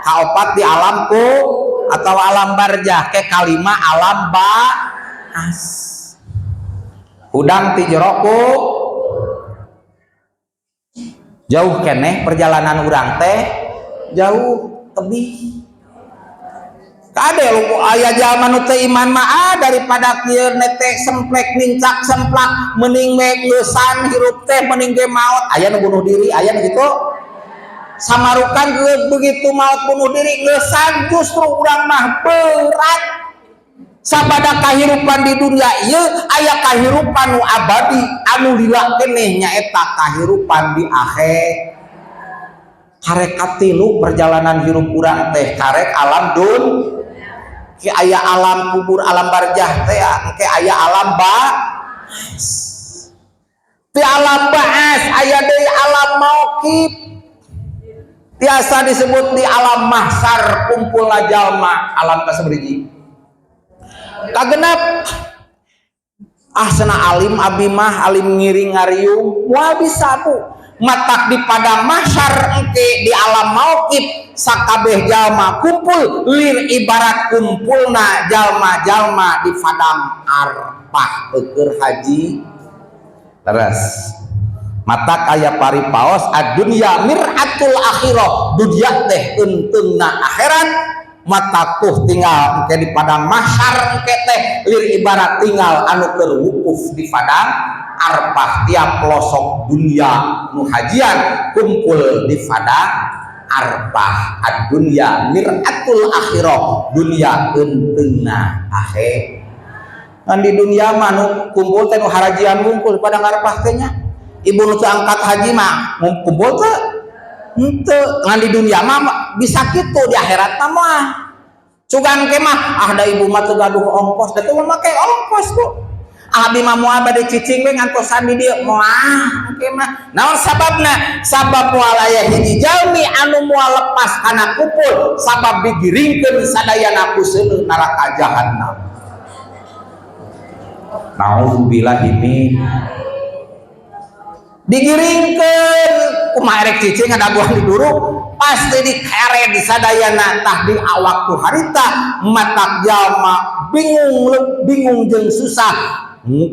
kaopat di alam ku atau alam barjah, ke kalima alam ba'as, hudang ti jero ku. Jauh keneh perjalanan urang teh, jauh tebih. Kade lu aya jalma nu teu iman mah, ah, daripada kieu nete semplek nincak semplak, mending we ngeusan hirup teh, mending ge maot. Aya nu bunuh diri, aya nu kitu. Samarukan begitu maot bunuh diri, ngeusan. Justru urang mah berat, sabada kahirupan di dunia ieu aya kahirupan nu abadi anu lila keneh, nyaeta kahirupan di akhir. Karek katilu perjalanan hirup urang teh, karek alam dun ke aya alam kubur, alam barjah teh, engke aya alam ba di alam ba'as, aya deui alam mauqif, tiasa disebut di alam mahsar, kumpul jalma. Alam kasabaraha? Kagenep. Ah, cenah, alim abi mah, alim ngiring ngariung, moal bisa, Bu. Matak di padang mahsyar engke di alam mauqif, sakabeh jalma kumpul, lir ibarat kumpulna jalma-jalma di padang Arfah keur haji. Terus matak aya paripaos, ad-dunya mir'atul akhirah, dunia teh eunteungna akhirat. Matak tuh tinggal engke di padang mahsyar engke teh lir ibarat tinggal anu keur wukuf di padang Arfah. Tiap pelosok dunia nu hajian kumpul di padang Arfah. Ad-dunya mir'atul akhirah, dunia eunteungna akhir. Kan di dunia mah nu kumpul teh nu harajian kumpul padang Arfah teh nya. Ibu, nu teu angkat haji mah kumpul teu? Henteu. Ngan di dunia mah bisa kitu, di akhirat mah sugan ke mah, ah, da ibu mah teu gaduh ongkos, da teu make ongkos, Bu. Abi mah moal bade cicing we ngantosan di dieu, moal engke mah. Naon sababna? Sabab moal aya hiji jalmi anu moal lepas kana kupul, sabab digiringkeun sadayana ku seuneu neraka jahannam. Nauzubillahi min. Digiringkeun kumaha erek cicing, ngadaguan di duruk, pasti dikere di sadayana. Tah, di awak tu harita matak jalma bingung, bingung jeung susah,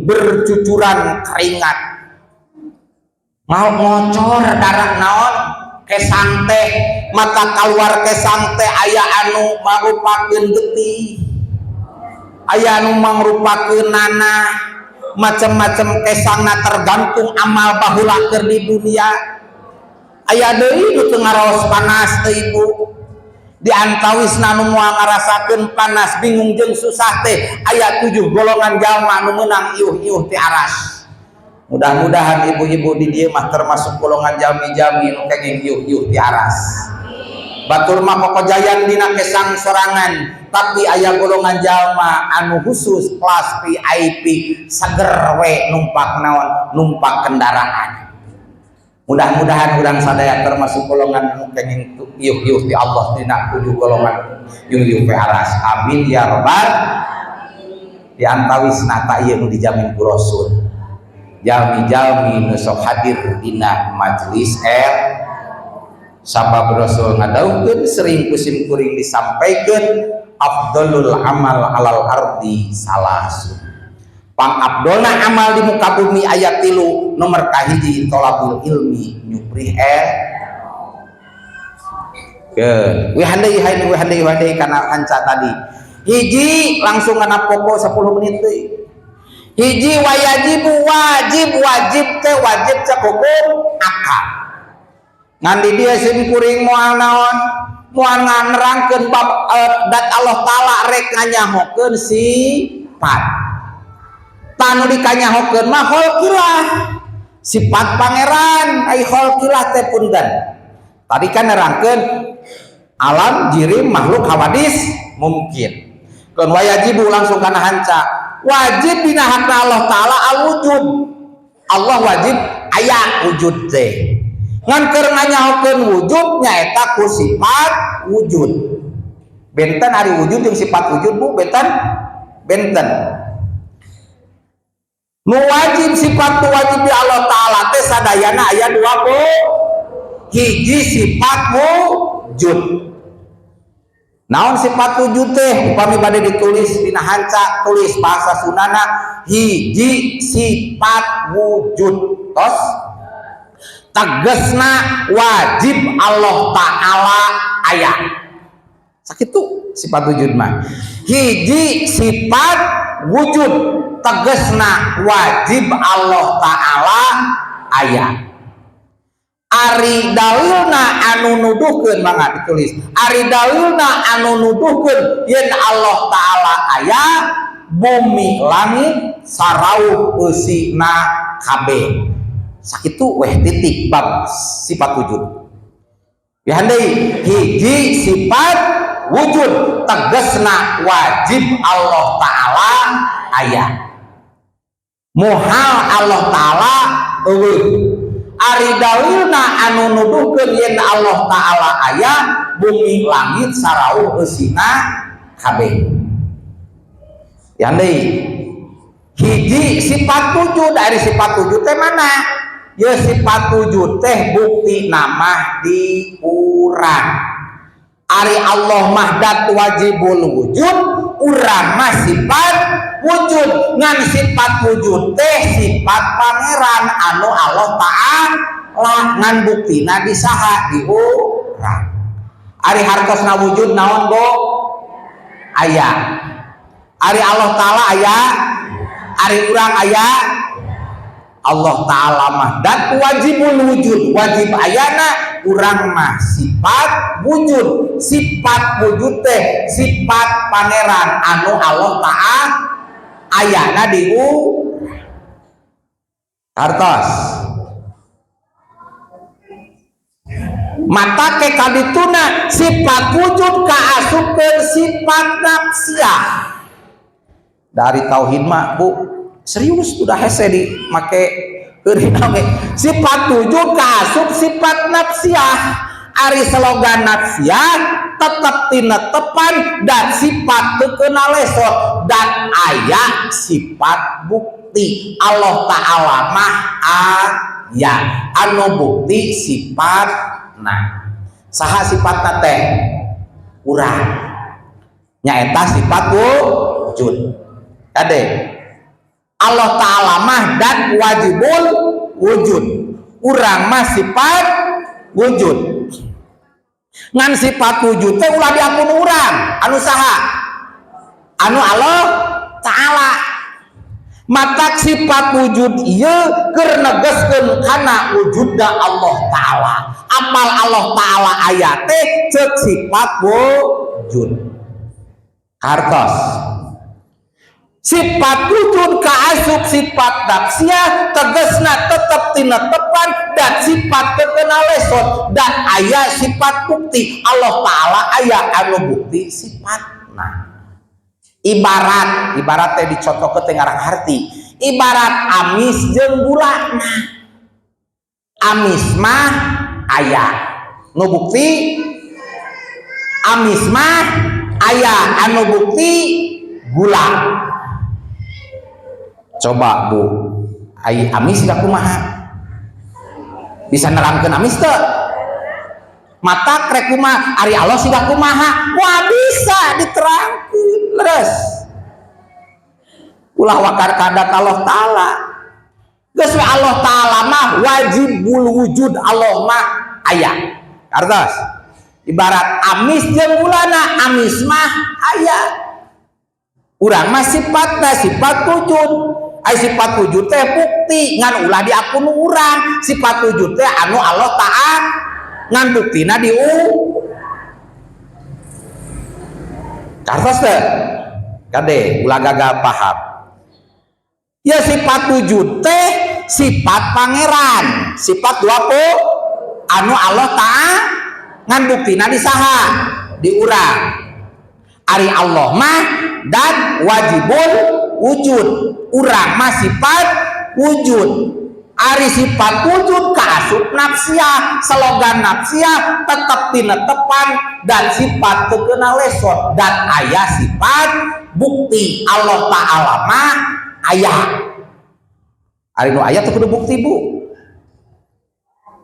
bercucuran keringat, mau ngocor darah naon kesang teh. Mata keluar kesang teh aya anu mangrupakeun getih, aya anu mangrupakeun nanah, macam-macam kesangna, tergantung amal baheula keur di dunia. Aya deui nu teu ngaraos panas teh, Ibu. Di antawisna nu moal ngarasakeun panas, bingung jeung susah teh aya 7 golongan jalma nu meunang iuh-iuh ti aras. Mudah-mudahan ibu-ibu di dieu mah termasuk golongan jalmi-jalmi nu kenging yuh-yuh ti aras. Batur mah kokojayan dina kesang sorangan, tapi aya golongan jalma anu khusus kelas VIP seger we numpak naon, numpak kendaraan. Mudah-mudahan urang sadaya termasuk golongan anu kenging yuh-yuh ti Allah dina tujuh golongan yuh-yuh ti aras. Amin ya robbal. Di antawisna ta ieu nu dijamin ku Rasul. Jalmi-jalmi nu sok hadir dina majelis el sabab Rasul ngadawuhkeun sering ku sim kuring disampaikan afdalul amal alal ardi salasun. Pang afdolna amal di muka bumi ayat 3, nomor kahiji tolabul ilmi, nyuprih el. Keun wih handai hai wih handai wih handai kana hanca tadi. Hiji langsung kana pokok 10 menit deui. Hiji wajibu wajib, wajib teh wajib cek hukum akal. Ngan di dieu sim kuring moal naon, moal nganerangkeun bab dat Allah Taala rek nganyahokeun sifat. Tanu dikanyahokeun mah kholqilah, sifat pangeran. Ai kholqilah teh punten. Tadi kan nerangkeun alam jirim makhluk hawadis mungkin. Keun wajibu langsung kana hanca. Wajib dina hakna Allah Taala al-wujud. Allah wajib aya wujud teh. Ngan keur nganyahokeun wujud nyaeta ku sifat wujud. Benten ari wujud jeung sifat wujud Bu, benten benten. Nu wajib sifat nu wajib di Allah Taala teh sadayana aya dua Bu. Hiji sifat wujud. Naon sifat wujud teh? Upami bade ditulis dina hanca, tulis bahasa Sundana hiji sifat wujud. Tos tegesna wajib Allah Ta'ala aya. Sakitu sifat wujud mah. Hiji sifat wujud tegesna wajib Allah Ta'ala aya. Ari dalilna anu nuduhkeun, mangga ditulis. Ari dalilna anu nuduhkeun yen Allah Ta'ala aya, bumi langit sarauh eusina kabeh. Sakitu weh titik bab sifat wujud. Ya deui, hiji sifat wujud tegesna wajib Allah Ta'ala aya. Muhal Allah Ta'ala eueuh. Ari dalilna anu nuduhkeun yen Allah Ta'ala aya, bumi langit sarauh eusina kabeh. Ya deui, hiji sifat wujud. Ari sifat wujud teh mana? Ya sifat wujud teh bukti nama di urang. Ari Allah mah dat wajibul wujud, urang mah sifat wujud. Ngan sifat wujud teh sifat pangeran anu Allah Ta'ala, ngan buktina di saha? Di urang. Ari hartosna wujud naon Bu? Aya. Ari Allah Ta'ala aya, ari urang aya. Allah Ta'ala mah dat wajibul wujud, wajib ayana, urang mah sifat wujud. Sifat wujud teh sifat pangeran anu Allah Ta'ala ayana di u hartos. Mata ke kadituna sifat wujud kaasupkeun sifat nafsiah. Dari tauhid mah Bu serius udah hese di make keuring oge. Sifat wujud kaasup sifat nafsiah. Ari slogan nafsiah tetep tinetepan dan sifat teu keuna lesot dan aya sifat bukti. Allah Ta'ala mah aya anu bukti sifatna. Saha sifatna teh? Urang. Nyaeta sifat wujud. Kade Allah Ta'ala mah dan wajibul wujud, urang mah sifat wujud. Ngan sifat wujud teh ulah diakun urang, anu saha? Anu Allah Ta'ala. Matak sifat wujud ieu keur negeskeun kana wujudna Allah Ta'ala. Apal Allah Ta'ala aya teh ceuk sifat wujud. Hartos. Sifat wujud kaasup sifat nafsiyah, tegesna tetep tinetepan dan sifat teu keuna lesot dan aya sifat bukti. Allah Ta'ala aya anu bukti sifatna. Ibarat ibarat teh dicontohkeun teh ngarang harti, ibarat amis jeung gula. Nah, amis mah aya nu bukti, amis mah aya anu bukti gula. Coba, Bu, ai amis gak kumaha? Bisa nerangkeun amis teu? Mata rek kumaha? Ari Allah siga kumaha? Wah, bisa diterangkeun. Leres, ulah wakar kada Allah Ta'ala. Geus we, Allah Ta'ala mah wajibul wujud, Allah mah aya. Kartos ibarat amis jeung gulana, amis mah aya, urang mah sifatna sifat wujud. Ai sifat wujud teh bukti, ngan ulah diaku nu urang. Sifat wujud teh anu Allah Ta'ala, ngan buktina di u kartos teh. Kade, ulah gagal paham ya. Sifat wujud teh sifat Pangeran, sifat dua po anu Allah Ta'ala, ngan buktina di saha? Di urang. Ari Allah mah dan wajibul wujud, urang mah sifat wujud. Ari sifat wujud kaasup nafsiyah, slogan nafsiyah tetep tinetepan dan sifat teu keuna lesot dan aya sifat bukti. Allah Ta'ala mah aya. Ari nu aya teu kudu bukti, Bu.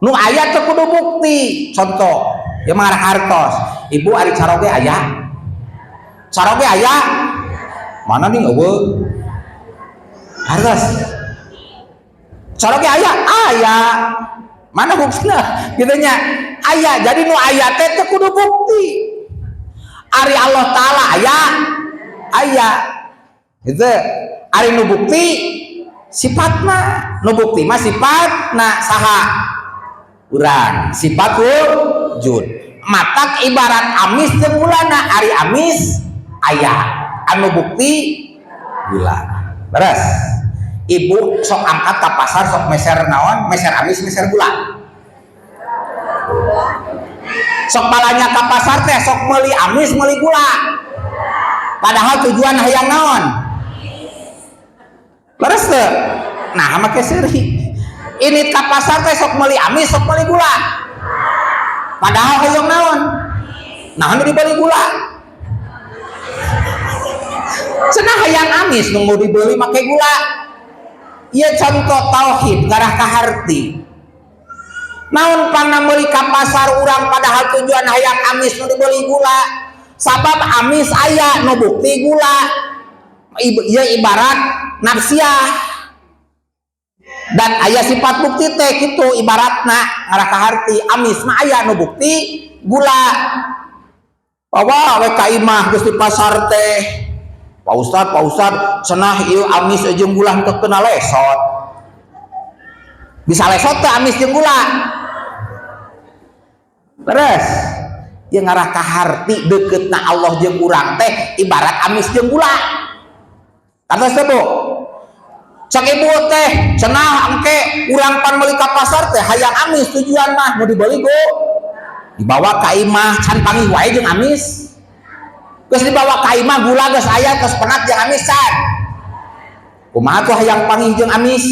Nu aya teu kudu bukti. Contoh ya, mengarah hartos, Ibu. Ari caroge aya? Caroge aya mana nih? Euweuh. Hartos caroge aya, aya mana buktina gitu nya? Aya. Jadi nu aya teh teu kudu bukti. Ari Allah Ta'ala aya, aya gitu. Ari nu bukti sifatna, nu bukti mah sifatna saha? Urang. Sifat wujud matak ibarat amis jeung gulana. Ari amis aya, anu bukti gula. Beres. Ibu sok angkat ke pasar, sok meser naon? Meser amis, meser gula? Sok balanja ke pasar teh sok meuli amis, meuli gula, padahal tujuan hayang naon? Leres teu? Nah, make seuri ini ke pasar teh sok meuli amis, sok meuli gula, padahal hayang naon? Nah, nu dibeli gula. Cenah hayang amis, nunggu dibeli make gula. Ieu contoh tauhid garah kaharti. Naon pangna meuli ka pasar urang padahal tujuan hayang amis, nu dibeli gula? Sabab amis aya, nu bukti gula. Ieu ibarat nafsiyah dan aya sifat bukti teh kitu ibaratna, ngarah kaharti. Amis mah aya, nu bukti gula. Bawa we ka imah, geus di pasar teh, "Pak Ustad, Pak Ustad, cenah ieu amis jeung gula teu kena lesot." Bisa lesot teh amis jeung gula? Terus ieu ngarah ka harti, deketna Allah jeung urang teh ibarat amis jeung gula. Kata teh, Bu, cek ibu teh cenah engke urang pan meuli ka pasar teh hayang amis, tujuan mah mau dibeli go dibawa ka imah, can panggih wae jeung amis. Geus dibawa ka imah, gula geus aya, geus penat jeung amis can. Kumaha tuh hayang panggih jeung amis?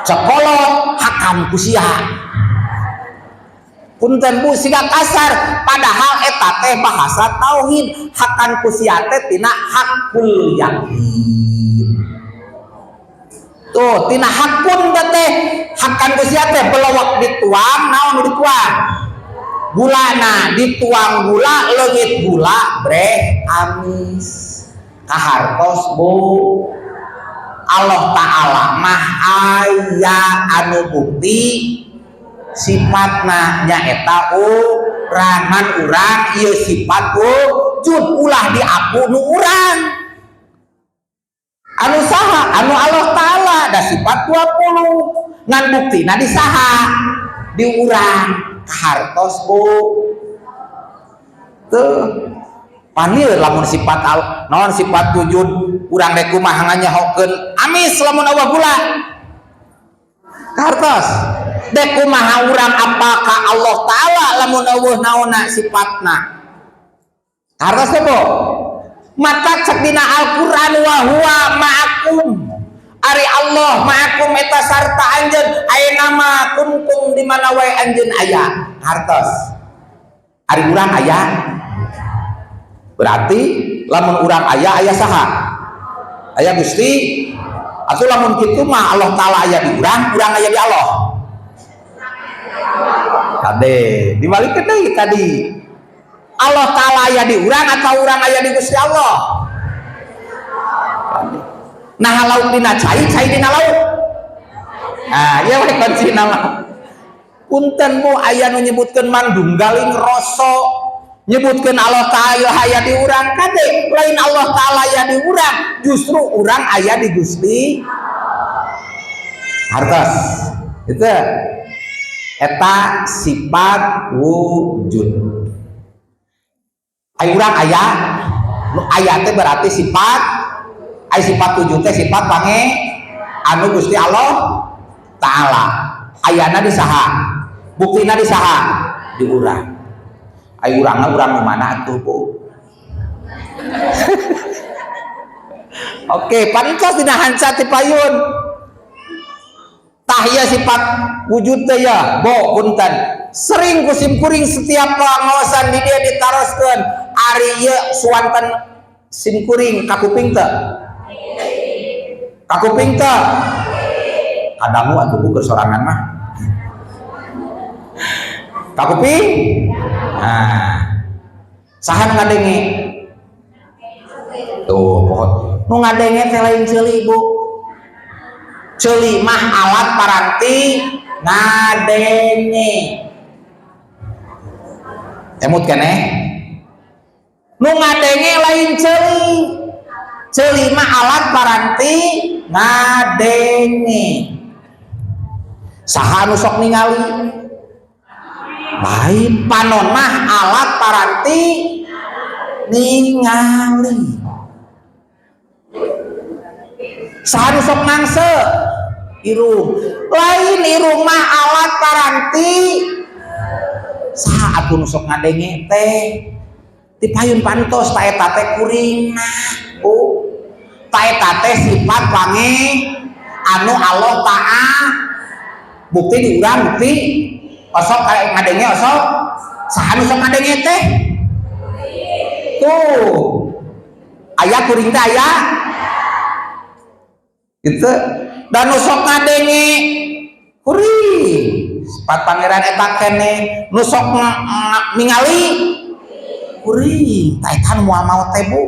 Cek kolot, "Hakan ku sia." Punten, Bu, siga kasar, padahal eta teh bahasa tauhid. "Hakan ku sia" teh tina hakul yakin. Tuh, tina hakun teh "hakan ku sia" teh belawak dituang, naon nu dituang? Gula. Nah, dituang gula, leungit gula, breh amis. Kahartos, Bu? Allah Ta'ala mah aya, anu bukti sifatna nyaeta urang. Ngan urang ieu sifat wujud, ulah diaku nu urang. Anu saha? Anu Allah Ta'ala. Da sifat 20, ngan buktina di saha? Di urang. Kahartos, Bu? Tuh, panil lamun sifat al naon, sifat wujud. Urang rek kumaha nganyahokeun amis lamun euweuh gula? Kartos. Dek kumaha urang apakah Allah Ta'ala lamun euweuh naonna sifatna? Kartos teh, Bu? Mata cek dina Al-Qur'an wa huwa ma'akum. Ari Allah ma'akum eta sarta anjeun ayeuna mah kuntum di mana wae anjeun aya. Hartos. Ari urang aya. Berarti lamun urang aya, aya saha? Aya Gusti. Atau lamun kitu mah Allah Ta'ala aya di urang, urang aya di Allah. Kade, dibalikeun deui tadi. Allah Ta'ala aya di urang atau urang aya di Gusti Allah? Nah, lauk dina cai, cai dina lauk. Nah, ieu we kunci nama. Punten, Bu, aya nu nyebutkeun mandunggaling rasa, nyebutkeun Allah Ta'ala aya di urang. Kade, lain Allah Ta'ala aya di urang, justru urang aya di Gusti. Hartos. Itu eta sifat wujud. Ai urang aya, nu aya teh berarti sifat, ai sifat wujud teh sifat pange anu Gusti Allah Ta'ala. Ayana di saha? Buktina di saha? Di urang. Ai urangna urang nu mana atuh, Bu? Oke, pantos dina hanca ti payun. Tah ieu sifat wujud teh ya, Bo, punten. Sering ku sim kuring setiap pengawasan di dia ditaroskeun, ari ieu suanten sim kuring kakuping teu? Kakuping teu? Kadangu atuh, Bu, keur sorangan mah. Kakuping? Nah, saha nu ngadenge? Tuh, pokok nu ngadenge teh lain ceuli, Bu. Ceuli mah alat paranti ngadenge. Emut keneh? Nu ngadenge lain ceuli. Ceuli mah alat paranti ngadenge. Saha nu sok ningali? Lain, panon mah alat paranti ningali. Saha nu sok mangse? Irung. Lain, irung mah alat paranti. Saha atuh nu sok ngadenge teh? Ti payun pantos ta eta teh kuringna, Bu. Ta eta teh sifat pange anu Allah Ta'ala. Bukti di urang, bukti osok kayak ngadenge osok. Saha nu sok ngadenge teh? Tuh, aya kuring teh aya gitu dan nu sok ngadenge kuring sifat pangeran eta kene. Nu sok ningali kuring. Tah, eta nu moal maot teh, Bu.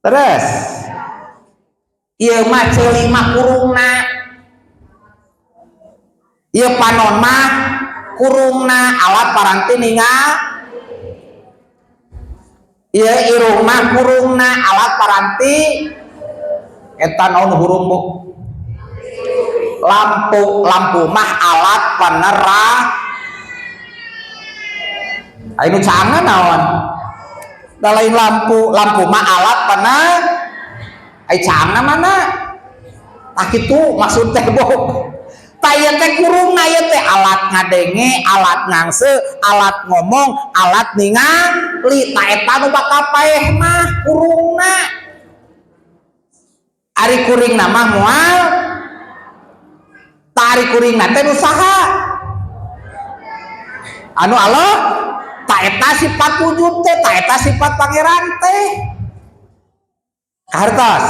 Terus ieu mah ceuli mah kurungna, ieu panon mah kurungna alat paranti ningal. Ieu irung mah kurungna alat paranti. Eta naon hurung, Bu? Lampu. Lampu mah alat penerang. Ayo, nu caangan naon? Da lain lampu, lampu mah alat penerang. Ai caangna mana? Tah, kitu maksud teh, Bu. Tah, ieu teh kurungna, ieu teh alat ngadenge, alat ngangse, alat ngomong, alat ningali. Tah, eta nu bakal paeh mah kurungna. Ari kuringna mah moal. Tah, ari kuringna teh nu saha? Anu Allah. Tah, eta sifat wujud teh, tah eta sifat pangeran teh. Kahartos.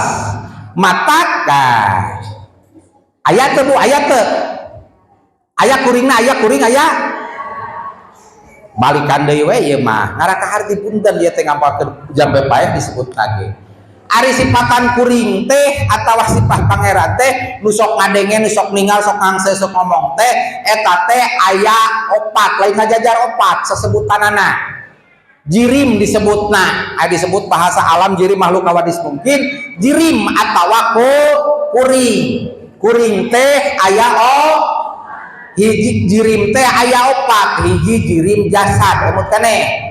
Matak tah. Aya teu, Bu? Aya teu? Aya kuringna, aya kuring aya. Balikan deui we ieu mah. Ngarah kaharti, punten, ieu teh ngampalkeun jampe paeh disebut lagi. Ari sifatan kuring teh atawa sifat pangeran teh nu sok ngadenge, nu sok ningal, sok ngangse, sok ngomong teh eta teh aya opat, lain ngajajar opat sesebutanana. Jirim disebutna, aya disebut bahasa alam jirim makhluk hawadis mungkin, jirim atawa ku kuring. Kuring teh aya o hiji, jirim teh aya opat, hiji jirim jasad, emut keneh.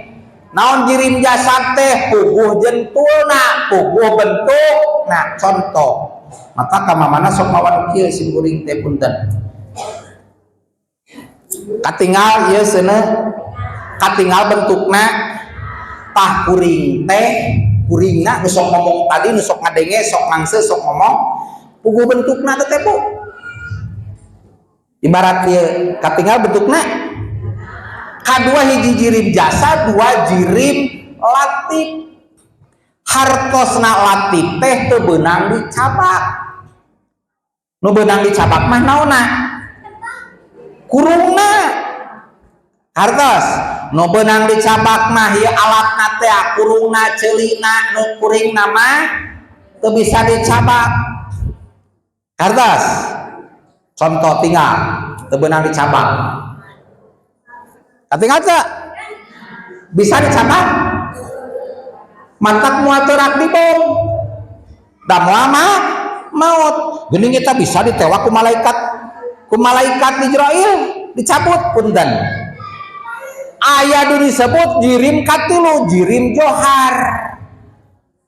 Naon jirim jasad teh? Puguh jentulna, puguh bentuk. Nah, contoh maka ka mamana sok mawa kieu sim kuring teh, punten. Katinggal ieu seuneu, katinggal bentukna. Tah, kuring teh, kuringna nu sok ngomong tadi, nu sok ngadenge, sok ngangse, sok ngomong, puguh bentukna teh, Bu. Ibarat ieu, katinggal bentukna. Kadua, hiji jirim jasad, dua jirim latif. Hartosna latif teh teu beunang dicabak. Nu beunang dicabak mah naonna? Kurungna. Hartos nu beunang dicabak mah ieu alatna teh, kurungna, ceulina. Nu kuringna mah teu bisa dicabak. Hartos contoh, tinggal teu beunang dicabak. Katinggal teu? Bisa dicabak? Mantak moal teurak dibom da moal mah maut. Geuning eta bisa ditewak ku malaikat, ku malaikat Ijrail dicabut. Punten, aya nu disebut jirim katilu, jirim johar.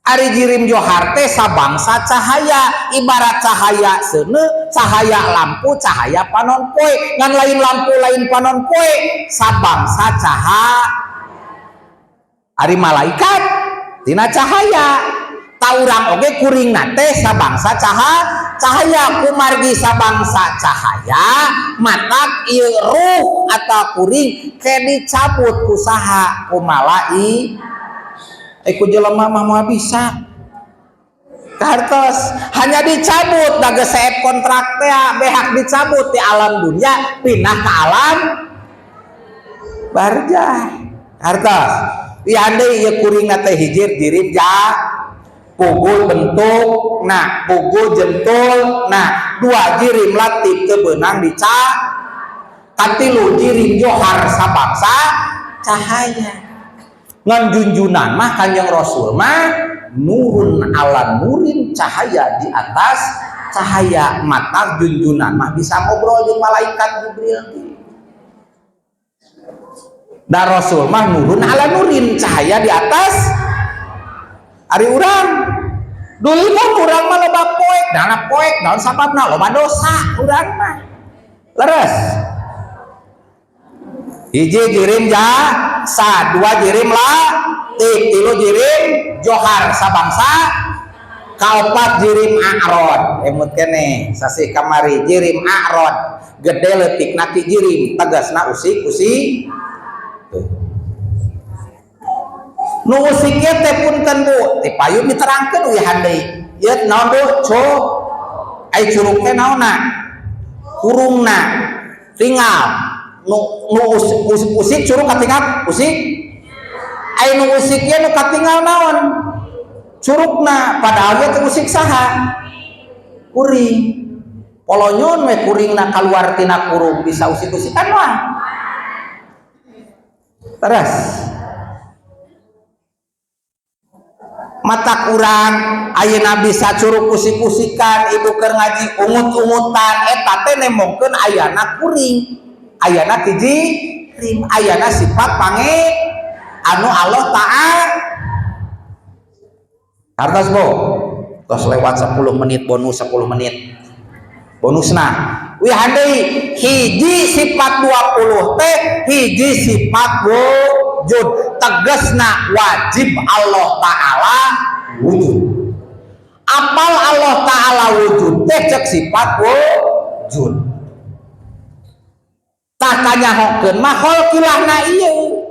Ari jirim johar teh sabangsa cahaya, ibarat cahaya seuneu, cahaya lampu, cahaya panon poe, ngan lain lampu, lain panon poe, sabangsa cahaya. Ari malaikat tina cahaya, tah urang oge kuringna teh sabangsa cahaya. Kumargi sabangsa cahaya, matak ieu ruh atau kuring ke dicabut ku saha? Ku malai ku jelema mah moal bisa. Kartos hanya dicabut da geus seep kontrak teh, behak dicabut di alam dunia pindah ke alam barzah. Kartos ieu deui, ieu kuringna teh hiji jirim ja puguh bentuk, nah, puguh jentul. Nah, dua jirim latif, teu beunang dica. Katilu, jirim johar, sabangsa cahaya. Ngan junjunan mah Kanjeng Rasul mah nurun ala nurin, cahaya di atas cahaya. Mata junjunan mah bisa ngobrol jeung malaikat Jibril. Da Rasul mah nurun ala nurin, cahaya di atas. Ari urang dulu mah, urang mah loba poek dana poek. Naon sababna? Loba dosa urang mah. Leres, hiji jirim jasa, dua jirim latif, tilu jirim johar, sabangsa, kaopat jirim a'rod. Emut kene sasih kamari, jirim a'rod gede leutik ti jirim, tegasna usik usik. Tuh. Nu usik ieu teh, punten Bu, ti payun diterangkeun uyahan deui. Ieu naon, Bu? Ai curug teh naonna? Kurungna. Tinggal nu nu usik, usik, usik curug katinggal usik. Ai nu usik ieu nu katinggal naon? Curugna. Padahal ieu teh usik saha? Kuring. Polonyon we kuringna keluar tina kurung, bisa usik-usikan mah. Terus mata kurang ayeuna bisa curug usik-usikan, ibu keur ngaji ungut-ungutan, eta teh nemongkeun ayana kuring, ayana hiji rim, ayana sifat pange anu Allah Ta'ala. Hartos, Bu, tos lewat 10 menit, bonus 10 menit bonusna. Wih deui, hiji sifat 20 teh hiji sifat wujud, tegasna wajib Allah Ta'ala wujud. Apal Allah Ta'ala wujud teh cek sifat wujud. Tah, kanyahokeun mah kholqilahna ieu,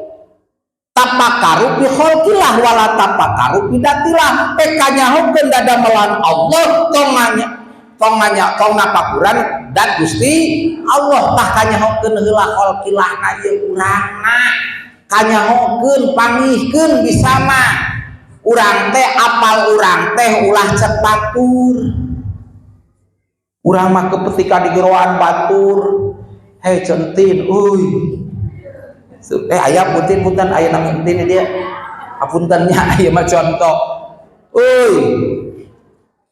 tapakaru bi kholqillah wala tapakaru bi dzatillah. Pek kanyahokeun dadamelan Allah, tong nanya, tong nanya, tong napakuran dan Gusti Allah. Tah, kanyahokeun heula kholqilahna ieu urangna, kanyahokeun, pangihkeun bisa mah urang teh. Apal urang teh ulah cek batur. Urang mah ketika di geroan batur, "Hei centin, uy." Eh, aya punten, punten, aya nami entin dia, apunten nya, aya mah contoh. Uy,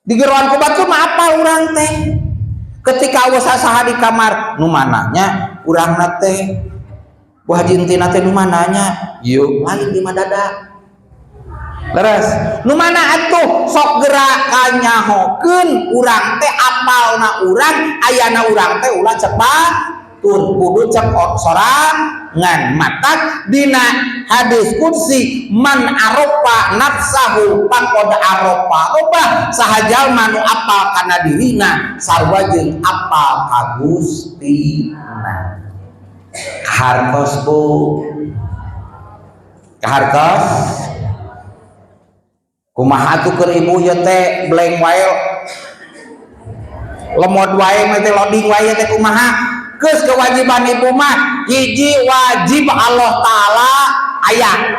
di geroan ku batur mah apal urang teh. Ketika euweuh saha di kamar, nu mananya urangna teh Bu Haji intina teh nu mananya? Ieu lain di dada. Leres, nu mana atuh sok gerak kanyahokeun urang teh apalna urang, ayana urang teh ulah cek batur, kudu cek sorangan. Matak dina hadis qudsi man arofa nafsahu faqad arofa robah, saha jalma nu apal kana dirina sarua jeung apal ka Gustina. Kahartos Bu, kahartos. Kumaha atuh keur ibu ieu teh blank wae, lemot wae teh loading wae teh kumaha? Geus kewajiban ibu mah hiji, wajib Allah Ta'ala aya.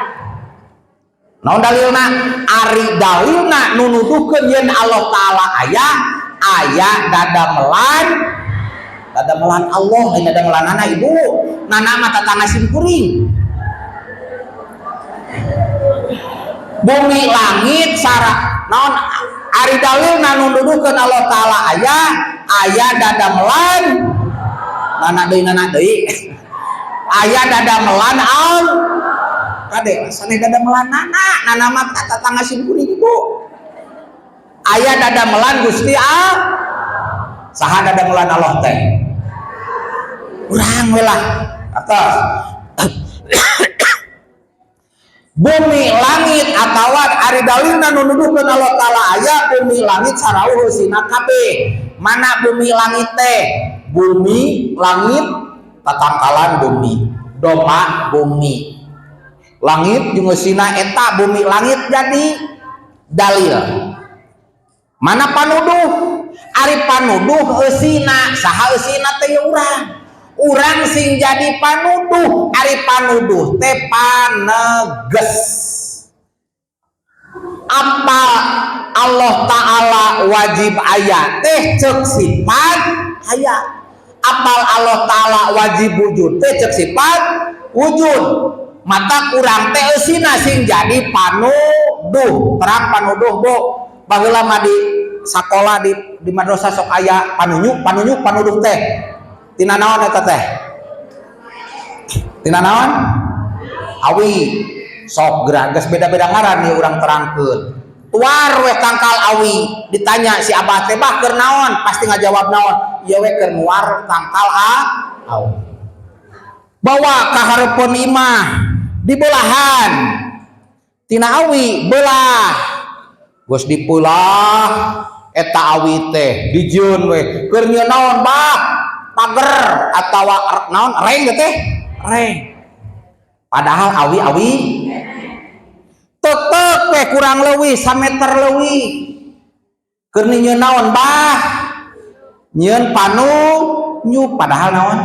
Naon dalilna? Ari dalilna nu nuduhkeun yen Allah Ta'ala aya, aya dadamelan, dadamelan Allah, lain dadamelanana ibu. Nana mah tatangga simkuring. Bumi langit sara naon ari dalilna nu nuduhkeun Allah Ta'ala aya, aya dadamelan nana deui, nana deui. Aya dadamelan al kade sane dadamelan nana, nana mah tatangga simkuring ibu. Aya dadamelan Gusti al saha dadamelan Allah teh? Urang we lah atas. Bumi langit atawa ari dalilna nu nuduhkeun Allah Ta'ala aya, bumi langit sarauh eusina kabeh. Mana bumi langit teh? Bumi langit tatangkalan bumi, domba bumi. Langit jeung eusina eta bumi langit jadi dalil. Mana panuduh? Ari panuduh eusina, saha eusina teh ya urang. Urang sing jadi panuduh, ari panuduh teh paneges. Apa Allah Ta'ala wajib aya teh cek sifat aya. Apal Allah Ta'ala wajib wujud teh cek sifat wujud. Mata kurang teh eusina sing jadi panuduh. Terang panuduh Bu. Baheula mah di sakola di madrasah sok aya panunyuk, panunyuk, panuduh teh. Tina naon eta teh? Tina naon? Awi. Sok geura geus beda-beda ngaran ieu urang terangkeun. Tuar we tangkal awi, ditanya si abah teh bah keur naon? Pasti ngajawab naon? Ieu we keur nuar tangkal awi. Bawa ka hareupeun imah, dibelahan. Tina awi belah. Geus dipeulah eta awi teh dijieun we. Keur nyieun naon bah? Pager atawa naon reng teh? Reng. Padahal awi-awi tetep we kurang leuwih sameter leuwih. Keur nyieun naon bah? Nyieun panunjuk padahal naon?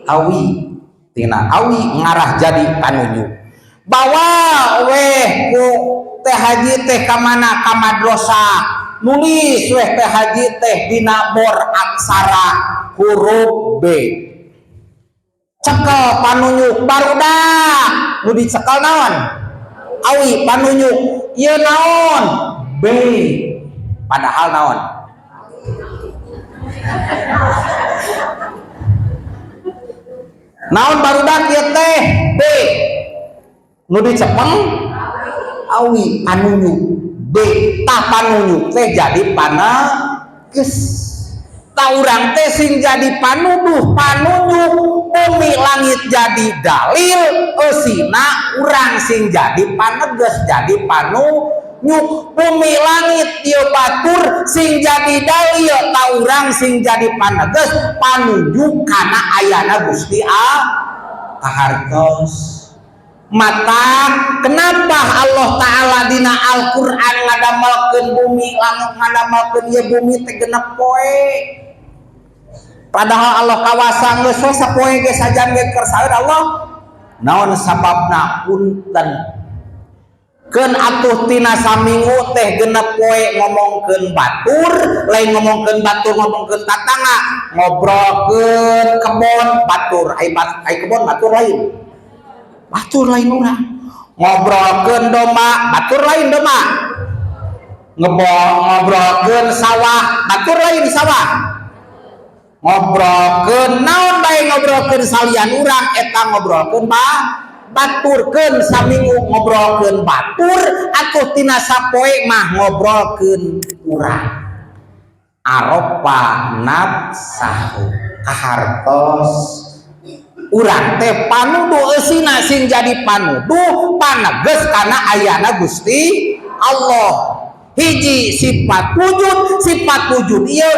Awi. Tina awi ngarah jadi panunjuk. Bawa weh ku teh haji teh ka mana? Ka madrasah. Nulis weh teh haji teh dina bor aksara huruf B. Cekel panunjuk barudak nu dicekel naon? Awi panunjuk ieu naon? B. Padahal naon? Naon barudak ieu teh? B. Nu dicepeng awi panunjuk B. Tah panunjuk teh jadi paneges. Tah urang teh sing jadi panuduh, panunjuk bumi langit jadi dalil, eusina urang sing jadi paneges, jadi panunjuk. Bumi langit ieu batur sing jadi dalil, tah urang sing jadi paneges, panunjuk kana ayana Gusti Allah kahartos. Mata kenapa Allah Ta'ala dina Al-Qur'an ngadamelkeun bumi langit, ngadamelkeun ieu bumi teh genep poe? Padahal Allah kawasa geus we sapoe ge sajam ge keur saeur Allah. Naon sababna? Punten. Keun atuh tina saminggu teh genep poe ngomongkeun batur, lain ngomongkeun batur ngomongkeun tatangga, ngobrolkeun kebon batur, ai kebon batur lain. Batur lain urang. Ngobrolkeun domba, batur lain domba. Ngobrolkeun sawah, batur lain sawah. Ngobrolkeun naon bae ngobrolkeun salian urang eta ngobrolkeun baturkeun saminggu ngobrolkeun batur atuh tina sapoe mah ngobrolkeun urang. Arofa nafsahu kahartos urang teh panuduh eusina sing jadi panuduh paneges kana ayana Gusti Allah. Hiji sifat wujud, sifat wujud ieu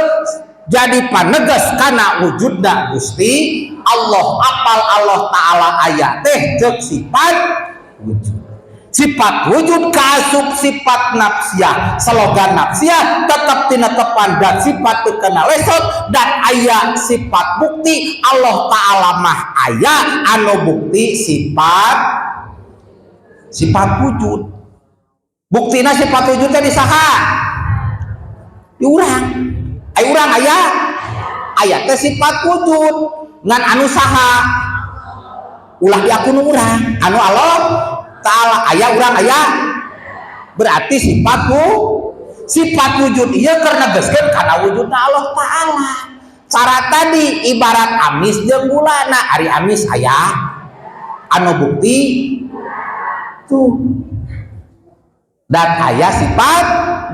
jadi paneges kana wujudna Gusti Allah. Apal Allah Ta'ala aya teh ceuk sifat wujud. Sifat wujud kaasup sifat nafsiyah, slogan nafsiyah tetap tinetepan dan sifat teu kena lesot dan aya sifat bukti Allah Ta'ala mah aya anu bukti sifat sifat wujud. Buktina sifat wujud teh di saha? Di urang. Ai urang aya aya teh sifat wujud ngan anu saha? Ulah diakun urang, anu Allah Ta'ala aya urang aya berarti sifat sifat wujud ieu keur negeskeun kana wujudna Allah Ta'ala. Cara tadi ibarat amis jeung gulana, ari amis aya anu bukti tuh dan aya sifat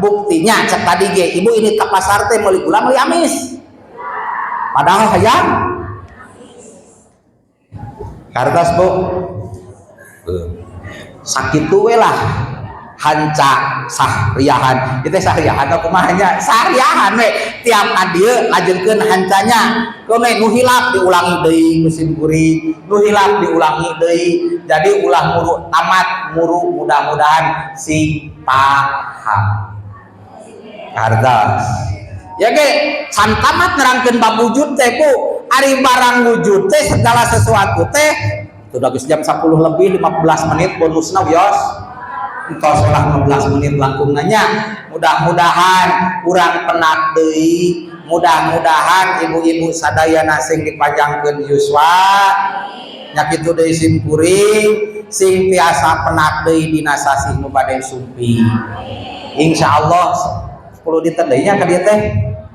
buktinya. Cek tadi ge ibu ini ke pasar teh meuli gula meuli amis padahal hayang kartos bu sakitu we lah hanca sahriahan itu sahriahan atau kumaha nya sahriahan we tiap ka dieu lajengkeun hancanya keun nu hilap diulangi deui ku sim kuring nu hilap diulangi deui jadi ulah muru tamat muru mudah-mudahan sing paham kartos ya ge can tamat nerangkeun bab wujud teh ku ari barang wujud teh segala sesuatu teh sudah geus jam 10 lebih 15 menit bonusna wios entos lah 15 menit langkung nanya. Mudah-mudahan kurang penat deui, mudah-mudahan ibu-ibu sadayana sing dipanjangkeun yuswa nya kitu deui sim kuring sing tiasa penat deui dina sasih nu bade sumping. Insyaallah 10 dinten deui nya ka dieu teh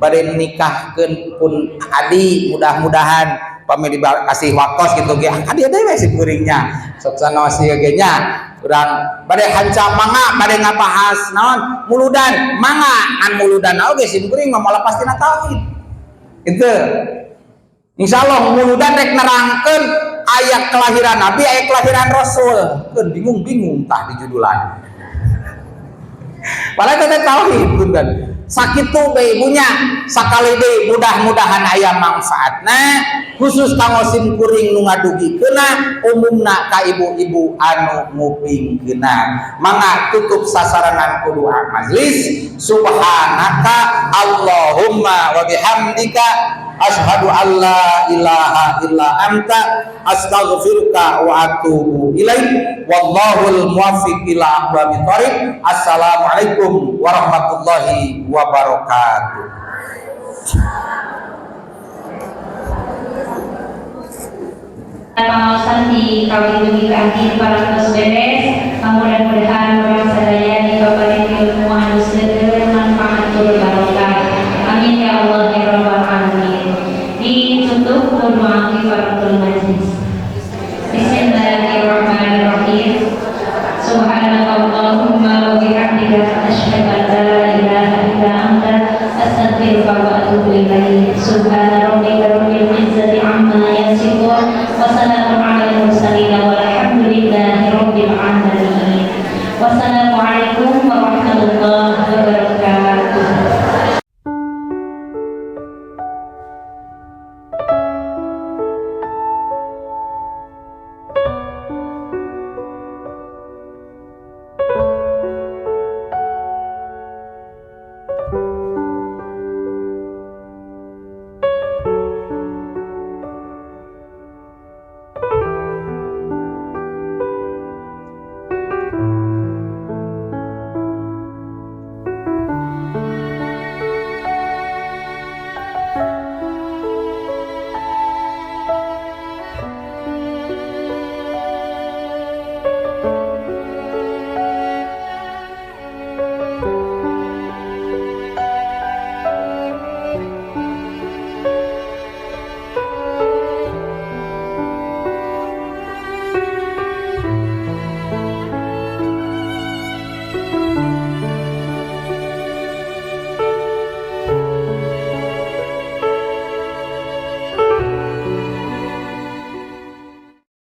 bade nikahkeun pun adi mudah-mudahan pami dikasih waktos gitu ge ka dieu deui we sim kuringnya sok sanaos ieu ge nya urang bade hanca mangga bade ngabahas naon muludan mangga an muludan oge sim kuring mah moal lepas tina tauhid gitu. Insyaallah muludan rek nerangkeun aya kelahiran nabi aya kelahiran rasul keun bingung-bingung tah di judulan padahal teh tauhid punten sakitu bae ibunya sakali deui mudah-mudahan aya manfaatna khusus kanggo sim kuring nu ngadugikeunna umumna ka ibu-ibu anu ngupingkeunna mangga tutup sasarengan ku doa majelis subhanaka allahumma wa bihamdika asyhadu alla ilaha illa anta astaghfiruka wa atubu ilaik wallahul muwaffiq ila aqwamit thoriq. Assalamualaikum warahmatullahi wabarakatuh. Pengawasan di kawin dugi ka akhir parantos beres. Mudah-mudahan urang sadaya di kabupaten ilmu anu seueur manfaat tur barokah. Amin ya Allah ya rabbal alamin. Ditutup ku doa kifaratul majlis. Bismillahirrahmanirrahim. Subhanakallahumma wa bihamdika asyhadu an la ilaha illa anta astaghfiruka wa atubu ilaik. Subhanaka